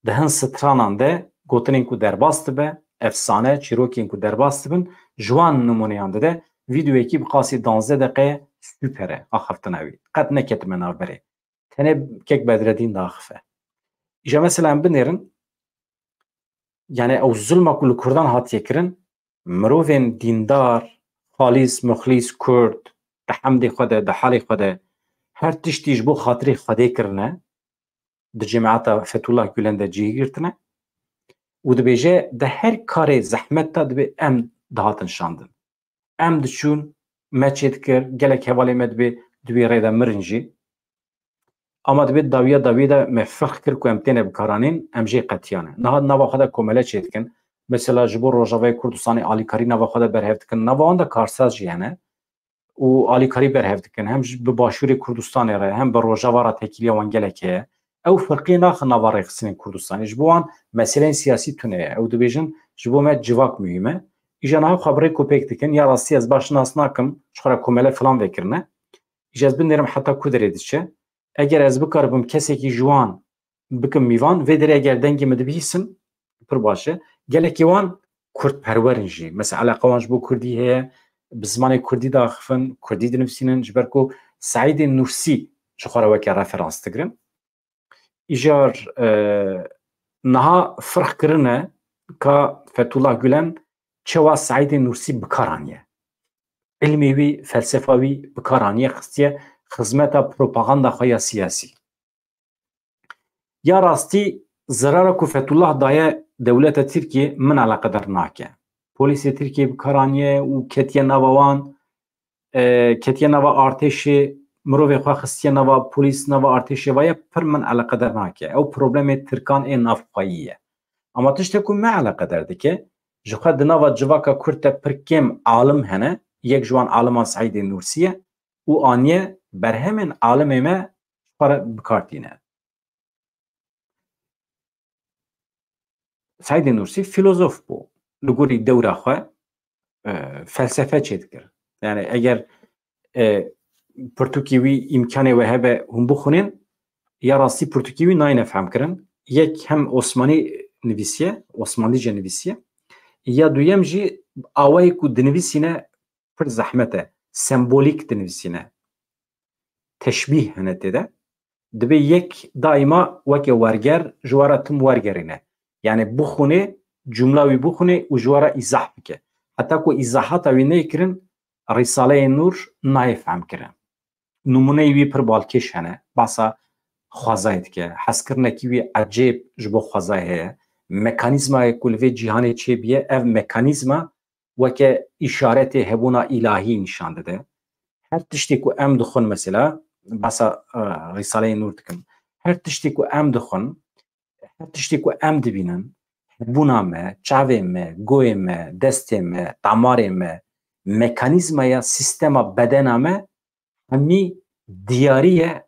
Di hin stranan de gotinên ku derbas dibe, efsane, çîrokên ku derbas dibin, ji wan nimûneyan dide. Vîdeoyekî bi qasî danzdeh deqe super e, axaftina wî. Qet neketime navberê. Tenê kek Bedredîn diaxife. Îja mesela em binêrin, yani ew zulma ku li Kurdan hatiye kirin, mirovên dîndar, xalîs, muxlîs, Kurd, di hemdê xwe de, di halê xwe de, her tiştî ji bo xatirê Xwedê kirine, di cemata Fethullah Gülen de cihê girtine û dibêje, di her karê zehmet de dibê em dihatin şandin. Em diçûn, me çêdikir, gelek hevalê me dibê di wî rê de mirin jî. Ama dibê dawiya dawiyê de me ferq kir ku em têne bikaranîn, em jê qetiyane. Niha nava xwe de komele çêdikin. Mesela ji bo Rojavayê Kurdistanê alîkarî nava xwe de berhev dikin. Nava wan de karsaz jî hene. Û alîkarî berhev dikin. Hem ji, bi Başûrê Kurdistanê re, hem bi Rojava re têkiliya wan gelek heye. Ew firqiyê naxin nava rêxistinên Kurdistanê. Ji bo wan meseleyên siyasî tune ye. Ew dibêjin, ji bo me civak muhîm e. Îja niha xwe bi rêk û pêk dikin. Ya rastî ez baş nas nakim, ji xwe re komele filan vekirine. Îja ez binêrim heta ku derê diçe. Eger ez bikaribim kesekî ji wan bikim mîvan, vê derê eger dengê min dibihîsin, pir baş e. Gelekî wan kurdperwer in jî. Mesela eleqa wan ji bo kurdî heye, bi zimanê kurdî diaxifin, kurdî dinivîsînin, ji ber ku Seîdê Nûrsî ji xwe re weke referans digirin. Îcar, e, niha firq kirine ka Fethullah Gülen çawa Seîdê Nûrsî bi kar aniye. Îlmê wî, felsefa wî bi kar aniye, xistiye xizmeta propaganda xwe ya siyasî. Ya rastî zerara ku Fethullah daye dewleta Tirkiyê min eleqedar nake. Polîsê Tirkiyê bi kar aniye û ketiye nava wan, e, ketiye nava artêşê, mirovê xwe xistiye nava polîs, nava artêşê, vaye pir min eleqedar nake. Ew problemê Tirkan ê navxweyî ye. Ama tiştê ku me eleqedar dike, ji xwe di nava civaka Kurd de pir kêm alim hene, yek ji wan aliman Seîdê Nûrsî ye û aniye berhemên alimê me xwe re bi kar tîne. Seîdê Nûrsî filozof bû. Li gorî dewra xwe, e, felsefe çêdikir. Yani eger, e, pirtûkê wî îmkanê we hebe hûn bixwînin, ya rastî pirtûkê wî nayêne fehmkirin. Yek hem Osmanî nivîsiye, Osmanlîce nivîsiye. Ya duyem jî awayê ku dinivîsîne pir zehmet e. Sembolîk dinivîsîne. Teşbîh hene tê de. Divê yek daîma weke werger ji we re tim wergerîne. Yani bixwîne, cumla wî bixwîne û ji we re îzah bike. Heta ku îzahata wî neyê kirin, Rîsaleyê Nûr nayê fehmkirin. Nimûneyê wî pir balkêş hene. Basa xwezayê dike. Hezkirinekî wî ecêb ji bo xwezayê heye. Mekanîzmayê ku li vê cîhanê çêbûye, ev mekanîzma weke îşaretê hebûna îlahî nîşan dide. Her tiştê ku em dixwin, mesela, basa, e, Rîsaleyê Nûr dikim. Her tiştê ku em dixwin, her tiştê ku em dibînin, hebûna me, çavê me, goyê me, destê me, damarê me, mekanîzmaya sîstema bedena me, hemî diyarî ye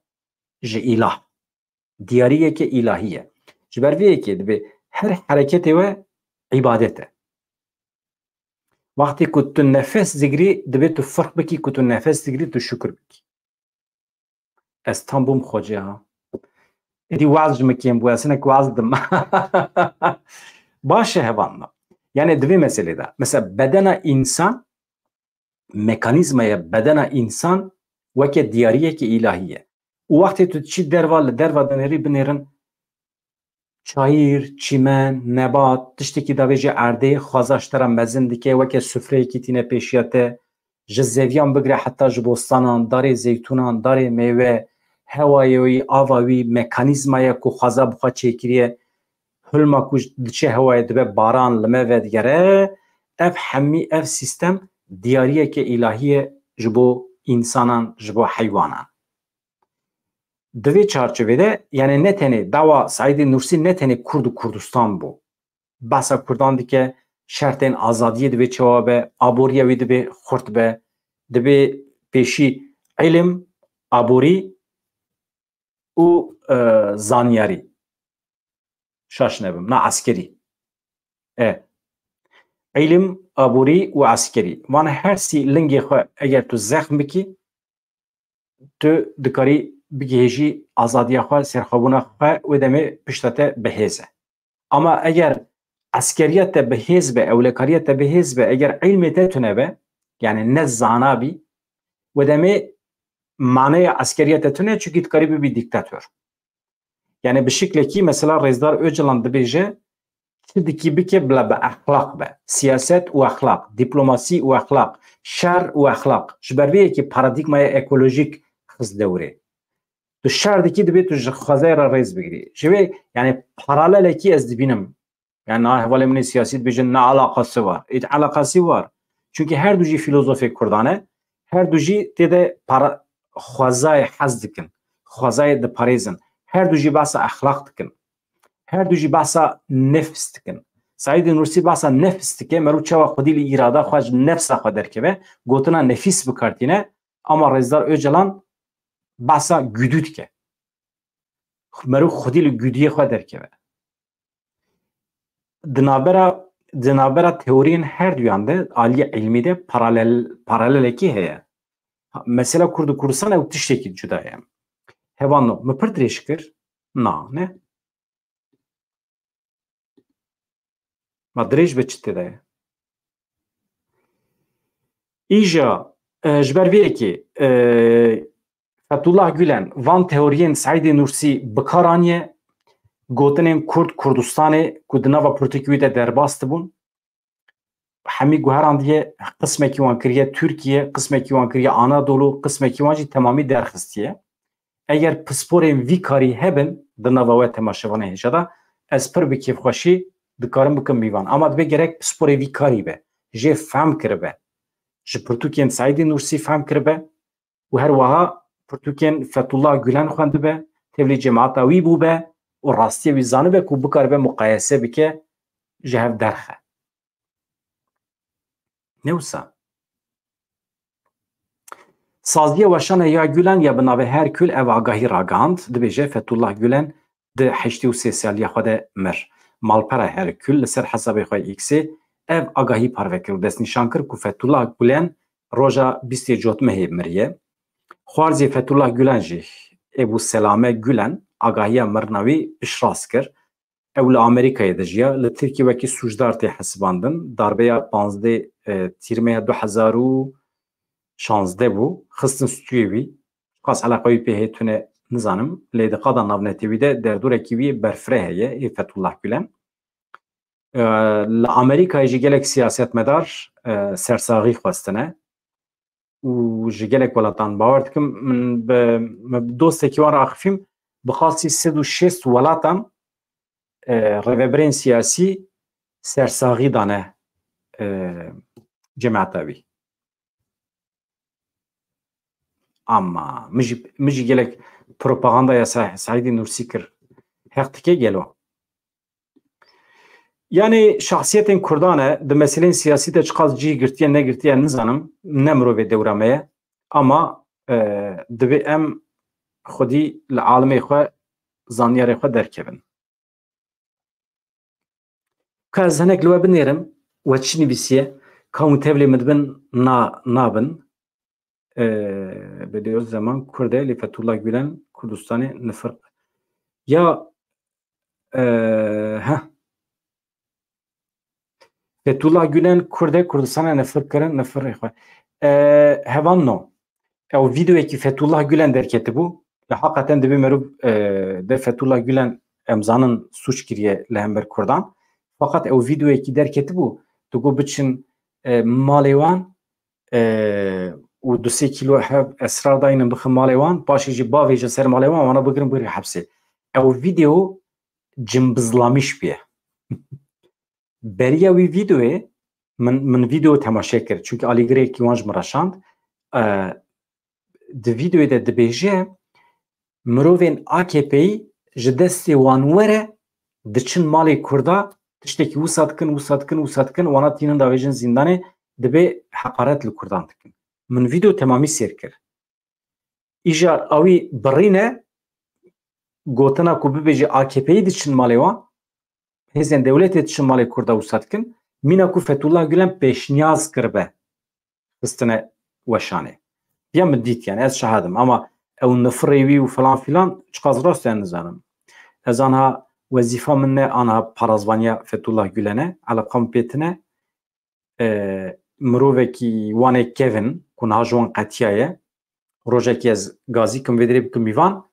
ji îlah. Diyariyeke îlahî ye. Ji ber vê yekê dibê her hereketê we îbadet e. Wextê ku tu nefes digirî, dibê tu firq bikî, ku tu nefes digirî, tu şukir bikî. Ez tam bûm xocê ha. Êdî waz ji min kêm bû, ez hinek waz dim. Baş e, hevalno. Yani di vê meselê de. Mesela bedena însan, mekanîzmaya bedena însan weke diyariyeke îlahî ye. Û wextê tu diçî derva, li derva dinêrî, binêrin çayîr, çîmen, nebat, tiştekî davêjê erdê, xweza ji te re mezin dike, weke sufreyekî tîne pêşiya te, ji zeviyan bigire heta ji bostanan, darê zeytûnan, darê mêwe, hewayê wî, ava wî, mekanîzmaya ku xweza bi xwe çêkiriye, hilma ku diçe hewayê dibe baran, li me vedigere, ev hemî, ev sîstem diyariyeke îlahî ye ji bo însanan, ji bo heywanan. Di vê çarçovê de, yani ne tenê dawa Seîdê Nûrsî ne tenê Kurd û Kurdistan bû. Behsa Kurdan dike, şertên azadiyê divê çawa be, aboriya wî divê xurt be, divê pêşî îlim, aborî û, e, zanyarî. Şaş nebim, na eskerî. E. Îlim, aborî û eskerî. Van her sî lingê xwe eger tu zexm bikî, tu dikarî bigihêjî azadiya xwe, serxwebûna xwe, wê demê pişta te bi hêz e. Ama eger eskeriya te bi hêz be, ewlekariya te bi hêz be, eger îlmê te tune be, yani ne zana bî, wê demê maneya eskeriya te tune, çunkî dikarî bibî dîktator. Yani bi şiklekî mesela Rêzdar Ocalan dibêje, çi dikî bike bila bi exlaq be. Siyaset û exlaq, diplomasî û exlaq, şer û exlaq. Ji ber vê yekê paradîgmaya ekolojîk xist dewrê. Tu şer dikî, dibê tu ji xwezayê re rêz bigirî. Ji vê, yani paralelekî ez dibînim. Yani na hevalê min ê siyasî dibêjin ne alakası var. Êt alakası var. Çünkü her du jî filozofê Kurdan e, her du jî tê de para, xwezayê hez dikin, xwezayê diparêzin. Her du jî behsa exlaq dikin. Her du jî behsa nefs dikin. Seîdê Nûrsî behsa nefs dike, merû çawa xwedî li îrada xwe ji nefsa xwe derkeve, gotina nefîs bi kar tîne, ama Rêzdar Ocalan behsa güdü dike. Merû xwedî li güdiyê xwe derkeve. Di navbera, di navbera teoriyên her duyan de, aliyê îlmî de paralel, paralelekî heye. Ha, mesela Kurd û Kurdistan ew tiştekî cuda ye. Hevalno, min pir dirêj kir? Na, ne? Ma dirêj be çi tê de ye? Îja, e, ji ber vê yekê, e, Fethullah Gülen van teoriyên Seîdê Nûrsî bi kar aniye, gotinên Kurd Kurdistanê ku di nava pirtûkê wî de derbas dibûn, hemî guherandiye, qismekî wan kiriye Tirkiye, qismekî wan kiriye Anadolu, qismekî wan jî temamî derxistiye. Eger pisporên vî karî hebin di nava we temaşevanê hêja de, ez pir bi kêfxweşî dikarim bikim mîvan. Ama dibe gerek pisporê vî karî be, jê fehm kiribe. Ji pirtûkên Seîdî Nûrsî fehm kiribe û her wiha pirtûkên Fethullah Gulen xwendibe, tevlî cemaeta wî bûbe û rastiyê wî zanibe ku bikaribe muqayese bike, ji hev derxe. Ne wisa? Saziya Weşane ya Gulen ya bi navê Herkül ev agahî ragihand, dibêje Fethullah Gulen di heştê û sê saliya xwe de mir. Malpera Herkül li ser hesabê xwe X-ê ev agahî parve kir û destnîşan kir ku Fethullah Gulen roja bîstê Cotmehê miriye. Xwarzê Fethullah Gulen jî Ebu Selame Gulen agahiya mirina wî piştrast kir. Ew li Amerîkayê dijiya, li Tirkiyê wekî sûcdar tê hesibandin. Darbeya panzdeh, e, Tîrmeya du hezar û şazdeh bû, xistin stûyê wî. Qas eleqa wî pê heye tune nizanim, lê di qada navnetewî de derdorekî wî berfireh heye, ê Fethullah Gulen. E, li Amerîkayê jî gelek siyasetmedar, e, sersaxî xwestine û ji gelek welatan. Bawer dikim, min bi, min bi dostekî wan re axifîm, bi qasî sed û şêst welatan, e, rêvebirên siyasî sersaxî dane, e, cemaeta wî. Ama min jî, min jî gelek propagandaya Sa-, Seîdî Nûrsî kir. Heq dike gelo? Yani şahsiyetên Kurdan e, di meseleyên siyasî de çiqas cî girtiye negirtiye nizanim, ne mirovê dewra me ye. Ama, e, divê em xwedî li alimê xwe, zanyarê xwe derkevin. Ka ez hinek li we binêrim, we çi nivîsiye, ka hûn tevlê min dibin na, nabin. Ee, Bediüzzaman Kurd e, lê Fethullah Gülen Kurdistanê nifir. Ya, ee, heh. Fethullah Gülen Kurd e, Kurdistanê nifir kirin, nifirê xwe. Ee, hevan no. Ew vîdeoyekî Fethullah Gülen derketibû. Li heqeten divê meriv, e, de Fethullah Gülen em zanin sûc kiriye li hember Kurdan. Feqet ew vîdeoyekî derketibû, digot biçin, e, malê wan, e, û du sê kîlo hev esrar daynin bixin malê wan, paşê jî bavêjin ser malê wan, wana bigirin bigirin hepsê. Ew vîdeo cimbizlamîş bûye. Beriya wî vîdeoyê min, min vîdeo temaşe kir. Çunkî alîgirêkî wan ji min re şand. E, di vîdeoyê de dibêje, mirovên A K P'yî ji destê wan were diçin malê Kurda, tiştekî wisa dikin, wisa dikin, wisa dikin, wana tînin davêjin zîndanê, dibê heqaret li Kurdan dikin. Min vîdeo temamî sêr kir. Îja awî birîne gotina ku bibêje A K P'yî diçin malê wan, hêzên dewletê diçin malê Kurda wisa dikin, mîna ku Fethullah Gülen pêşniyaz kiribe xistine weşanê. Ya min dît, yani ez şahid im, ama ew nifirê wî û filan filan çiqas rast e nizanim. Ez anha wezîfa min ne anha parazvaniya Fethullah Gülen e, eleqa min pê tine. E, mirovekî wanê kevin ku niha ji wan qetiyaye, rojekî ez gazî kim vê dirê bikim mîvan,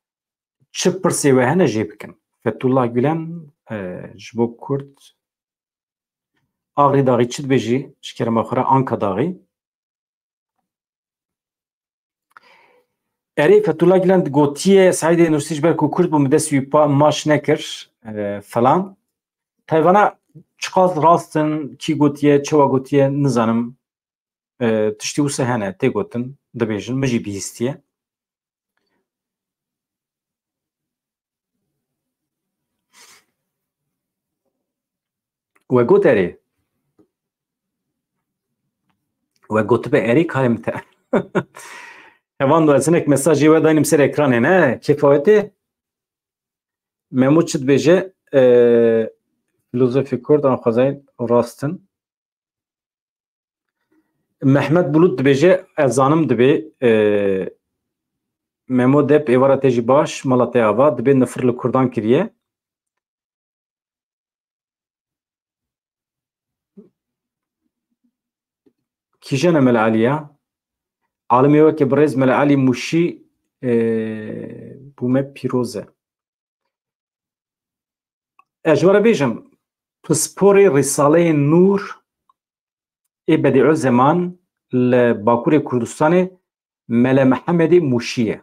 çi pirsê we hene jê bikin. Fethullah Gülen, e, ji bo Kurd, Axrî daxî çi dibêjî? Ji kerema xwe re Anka daxî. Erê, Fethullah Gülen gotiye, Seîdê Nursi ji ber ku Kurd bû, min dest wî pa-, maç nekir, e, falan. Tayvana çiqas rast in, kî gotiye, çawa gotiye, nizanim. E, tiştî wisa hene, tê gotin, dibêjin, min jî bihîstiye. We got erê. We gotibe erê karê min te. Hevan do ez hinek mesajê we daynim ser ekranê, ne? Kêfa we tê? Memo çi dibêje? E, filozofê Kurd an xwezayên rast in. Mehmet Bulut dibêje, ez zanim dibê, e, Memo Dep êvara te jî baş, mala te ava, dibê nifir li Kurdan kiriye. Kîjan e Mele Elî ya? Alimê weke birêz Mele Elî Mûşî, e, bû me pîroz e. Ez ji we re bêjim, pisporê Rîsaleyê Nûr ê Bedî Ozeman li Bakurê Kurdistanê Mele Mehemedê Mûşî ye.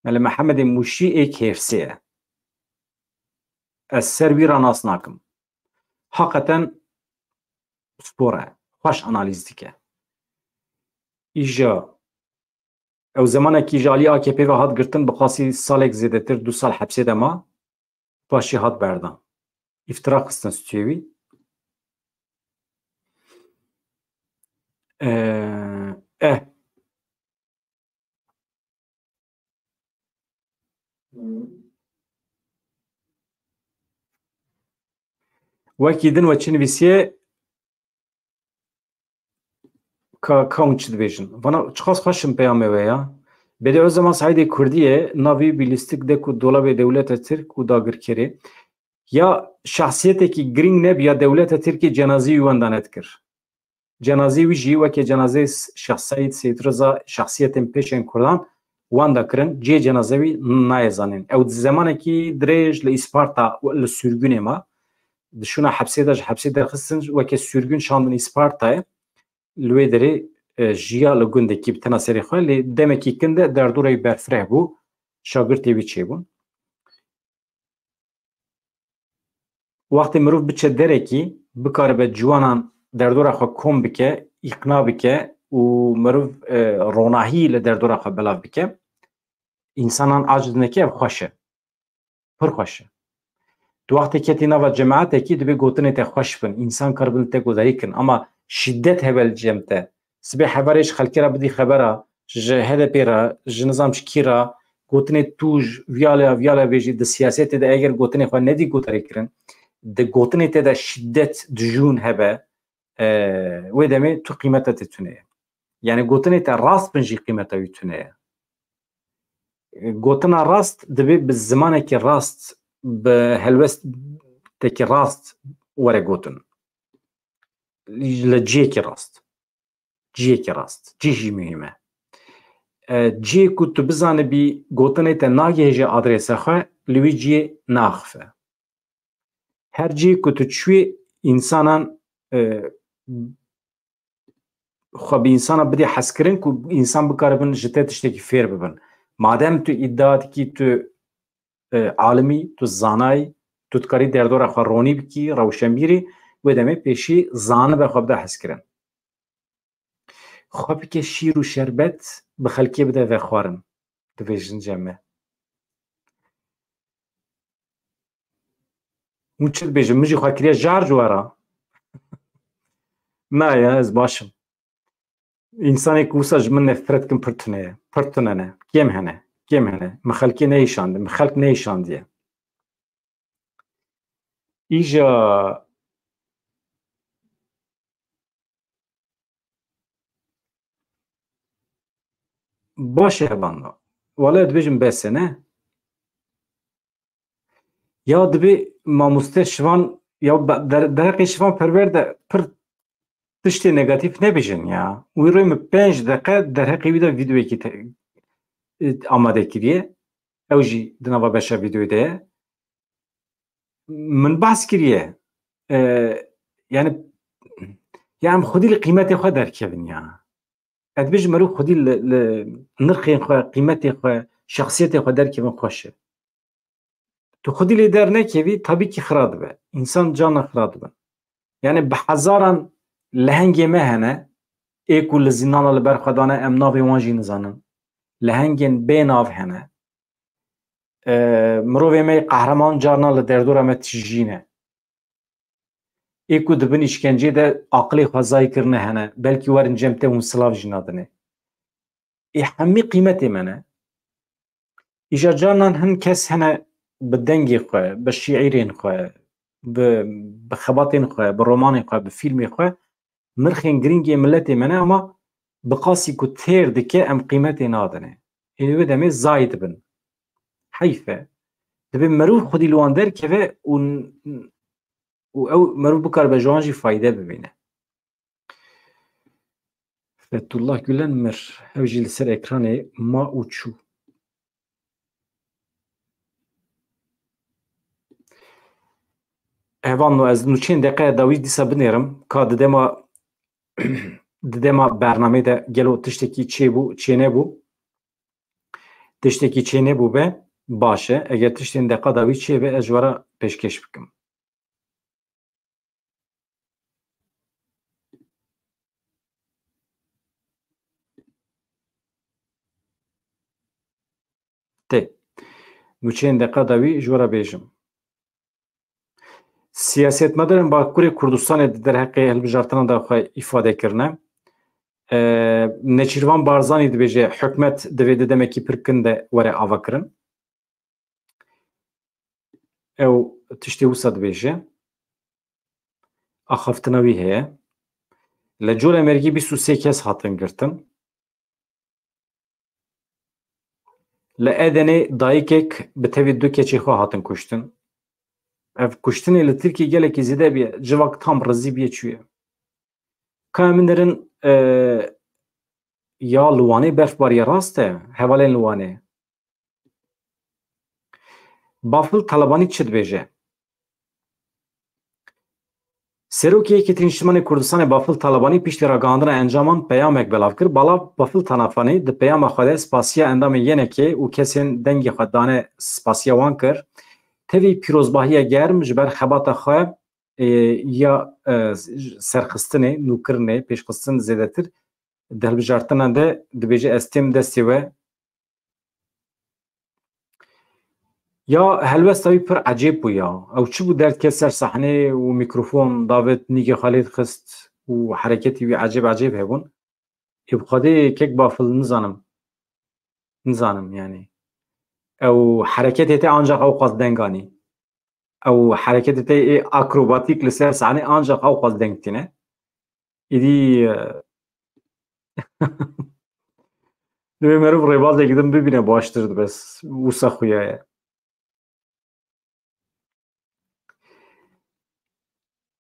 Mele Mehemedê Mûşî ê Kêrsê ye. Ez ser wî re nas nakim. Heqeten spor e. Xweş analîz dike. Îja ew zemanekî ji alî A K P ve hat girtin, bi qasî salek zêdetir, du sal hepsê de ma. Paşê hat berdan. Îftira xistin stûyê wî. Eh, eh. Wekî din we çi nivîsiye? Ka, ka hûn çi dibêjin? Vana çiqas xweş in peyamê we ya. Bedî Ozeman Saîdê Kurdî ye, navî wî lîstik de ku dolabê dewleta Tirk û dagirkerê. Ya şexsiyetekî girîng nebî ya dewleta Tirkê cenazî wî wenda nedikir. Cenazê wî jî weke cenazê Şêx Seîd, Seîd Riza, şexsiyetên pêşên Kurdan wenda kirin, cihê cenaze wî nayê zanîn. Ew di zemanekî dirêj li Îsparta, li sürgûnê ma. Di şûna hepsê de ji hepsê derxistin, weke sürgûn şandin Îspartayê. Li wê derê, e, jiya li gundekî bi tena serê xwe, lê demekî kin de derdora wî berfireh bû, şagirtê wî çêbûn. Wextê mirov biçe derekî, bikaribe ciwanan derdora xwe kom bike, îqna bike û mirov, e, ronahî li derdora xwe belav bike, însanan aciz neke, ev xweş e. Pir xweş e. Tu wextê ketî nava cemaetekî, divê gotinê te xweş bin, însan karibin li te guhdarî kin, ama şîdet hebe li cem te. Sibê hevalê ji xelkê re bidî xebera, ji H D P re, ji nizam ji kî re, gotinê tu ji viyale viyale vêjî di siyasetê de eger gotinê xwe nedî guhdarî kirin, di gotinê te de şîdet, dijûn hebe, e, wê demê tu qîmeta te tune ye. Yani gotinê te rast bin jî qîmeta wî tune ye. Gotina rast divê bi zimanekî rast, bi helwestekî rast were gotin. Li cihekî rast. Cihekî rast. Cih jî muhîm e. E, cihê ku tu bizanibî gotinê te nagihêje adresa xwe, li wî cihê naxife. Her cihê ku tu çûyê, însanan, e, xwe bi însana bidî hezkirin ku însan bikaribin ji te tiştekî fêr bibin. Madem tu îdia dikî tu, e, alimî, tu zanayî, tu dikarî derdora xwe ronî bikî, rewşenbîrî, wê demê pêşî zanibe xwe bide hezkirin. Xwe bike şîr û şerbet, bi xelkê bide vexwarin, dibêjin cem me. Hûn çi dibêjin? Min jî xwe kiriye jar ji we re. Na ya, ez baş im. Însanê ku wisa ji min nefret kin pir tune ye. Pir tune ne. Kêm hene. Kêm hene. Min xelkê neyşandiye. Min xelk neyşandiye. Îja Baş e, hevalno. Wele dibêjim bes e, ne? Ya dibê mamoste Şivan, ya be-, der-, derheqê Şivan Perwer de pir tiştê negatîf nebêjin ya. Wî rê min pênc deqe derheqê wî de vîdeoyekî te-, e, amade kiriye. Ew jî di nava beşa vîdeoyê de ye. Min behs kiriye. E, yani, ya em xwedî li qîmetê xwe derkevin ya. Ez dibêjim, meriv xwedî li, li nirxên xwe, qîmetê xwe, şexsiyetê xwe derkevin xweş e. Tu xwedî lê dernekevî, tabî kî xira dibe. Însan carna xira dibe. Yani bi hezaran lehengê me hene, ê ku li zîndana li ber xwe dane, em navê wan jî nizanin. Lehengên bê nav hene. E, mirovê me yê qehreman carna li derdora me tijî ne. Ê ku di bin îşkencê de aqilê xwe zay kirine hene, belkî werin cem te hûn silav jî nadinê. Ê hemî qîmetê me ne. Îja carnan hin kes hene bi dengê xwe, bi şîîrên xwe, bi, bi xebatên xwe, bi romanên xwe, bi fîlmê xwe nirxên girîng ê miletê me ne, ama bi qasî ku têr dike em qîmetê nadinê. Ê wê demê zay dibin. Heyf e. Divê meriv xwedî li wan derkeve û, û ew meriv bikaribe ji wan jî fayde bibîne. Fethullah Gülen mir. Ew jî li ser ekranê ma û çû. Hevalno, ez nûçeyên deqeya dawî dîsa binêrim, ka di dema Di dema bernameyê de gelo tiştekî çêbû, çênebû? Tiştekî çênebû be, baş e. Eger tiştên deqa dawî çêbe, ez ji we re pêşkêş bikim. Tê. Nûçeyên deqa dawî ji we re bêjim. Siyasetmedarên Bakurê Kurdistanê di derheqê hilbijartinan de xwe îfade kirine. E, Neçîrvan Barzanî dibêje, hikûmet divê di demekî pir kin de were avakirin. Ew tiştê wisa dibêje. Axaftina wî heye. Li Colemêrgê bîst û sê kes hatin girtin. Li Edenê dayikek bi tevî du keçê xwe hatin kuştin. Ev kuştinê li Tirkiyê gelekî zêde bûye, civak tam rizî bûye çûye. Ka min derin, e, ya li Wanê berf bariye, rast e, hevalên li Wanê. Bafil Talebanî çi dibêje? Serokê Yekîtî Niştimanê Kurdistanê Bafil Talebanî piştî ragihandina encaman peyamek belav kir. Bala Bafil Talebanî di peyama xwe de spasiya endamên Y N K'ê û kesên dengê xwe dane spasiya wan kir. Tevî pîrozbahiya germ ji ber xebata xwe, e, ya, e, serxistinê, nûkirinê, pêşxistin zêdetir di hilbijartinan de dibêje, ez têm destê we. Ya helwesta wî pir ecêb bû ya. Ew çi bû, derdket ser sahnê û mîkrofon davêt, nîgê xwe lê dixist û hereketî wî ecêb ecêb hebûn. Ê bi Xwedê kek Bafil nizanim. Nizanim yani. Ew hereketê te ancaq ew qas deng anî. Ew hereketê te ê akrobatîk li ser sahnê ancaq ew qas deng tîne. Îdî, e, divê meriv rêbazekî din bibîne baştir, bes wisa xuya ye.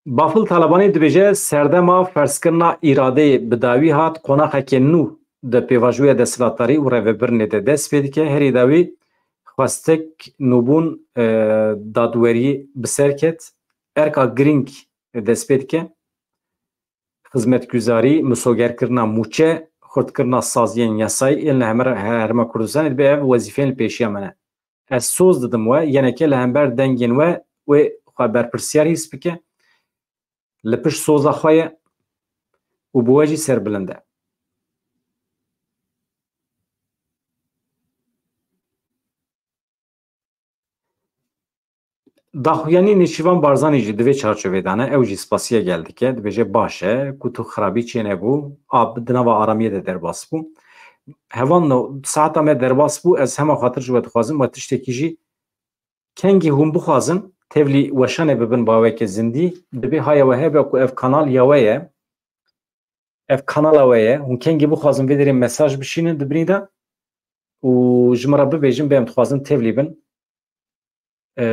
Bafil Talebanî dibêje, serdema ferzkirina îradeyê bi dawî hat, qonaxeke nû di pêvajoya desthilatdarî û rêvebirinê de dest pê dike. Herî dawî xwestek nûbûn, e, dadweriyê bi ser ket. Erka girîng dest pê dike. Xizmetguzarî, misogerkirina mûçe, xurtkirina saziyên yasayî ên li hemer-, he-, Herêma Kurdistanê dibe ev wezîfeyên li pêşiya me ne. Ez soz didim we, Y N K, li hember dengên we wê xwe berpirsiyar hîs bike, li pişt soza xwe ye û bi we jî serbilind e. Daxuyanî Nêçîrvan Barzanî jî di vê çarçovê de ne, ew jî spasiya gel dike, dibêje, baş e, ku tu xirabî çênebû, a, di nava aramiyê de derbas bû. Hevalno, saeta me derbas bû, ez hema xatir ji we dixwazim, we tiştekî jî, kengî hûn bixwazin, tevlî weşanê bibin baweke zindî, dibê haya we hebe ku ev kanal ya we ye, ev kanala we ye, hûn kengî bixwazin vê derê mesaj bişînin di binî de û ji min re bibêjin, bê em dixwazin tevlî bin, e,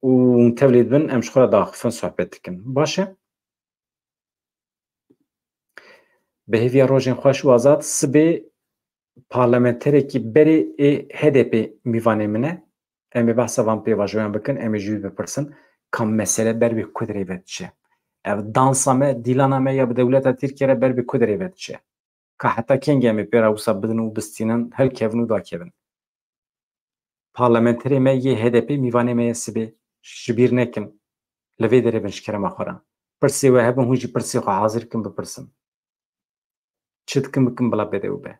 û hûn tevlî dibin, em ji xwe re diaxifin, sohbet dikin. Baş e? Bi hêviya rojên xweş û azad, sibê parlamenterekî berê ê H D P mîvanê min e. Em ê behsa van pêvajoyan bikin, em ê ji wî bipirsin, ka mesele ber bi ku derê ve diçe. Ev dansa me, dîlana me ya bi dewleta Tirkiye re ber bi ku derê ve diçe. Ka heta kengê em ê pê re wisa bidin û bistînin, hilkevin û dakevin. Parlamenterê me yê H D P mîvanê me ye sibê, ji bîr nekin. Li vê derê bin ji kerema xwe re. Pirsê we hebin, hûn jî pirsê xwe hazir kin, bipirsin. Çi dikin bikin, bila bede û be.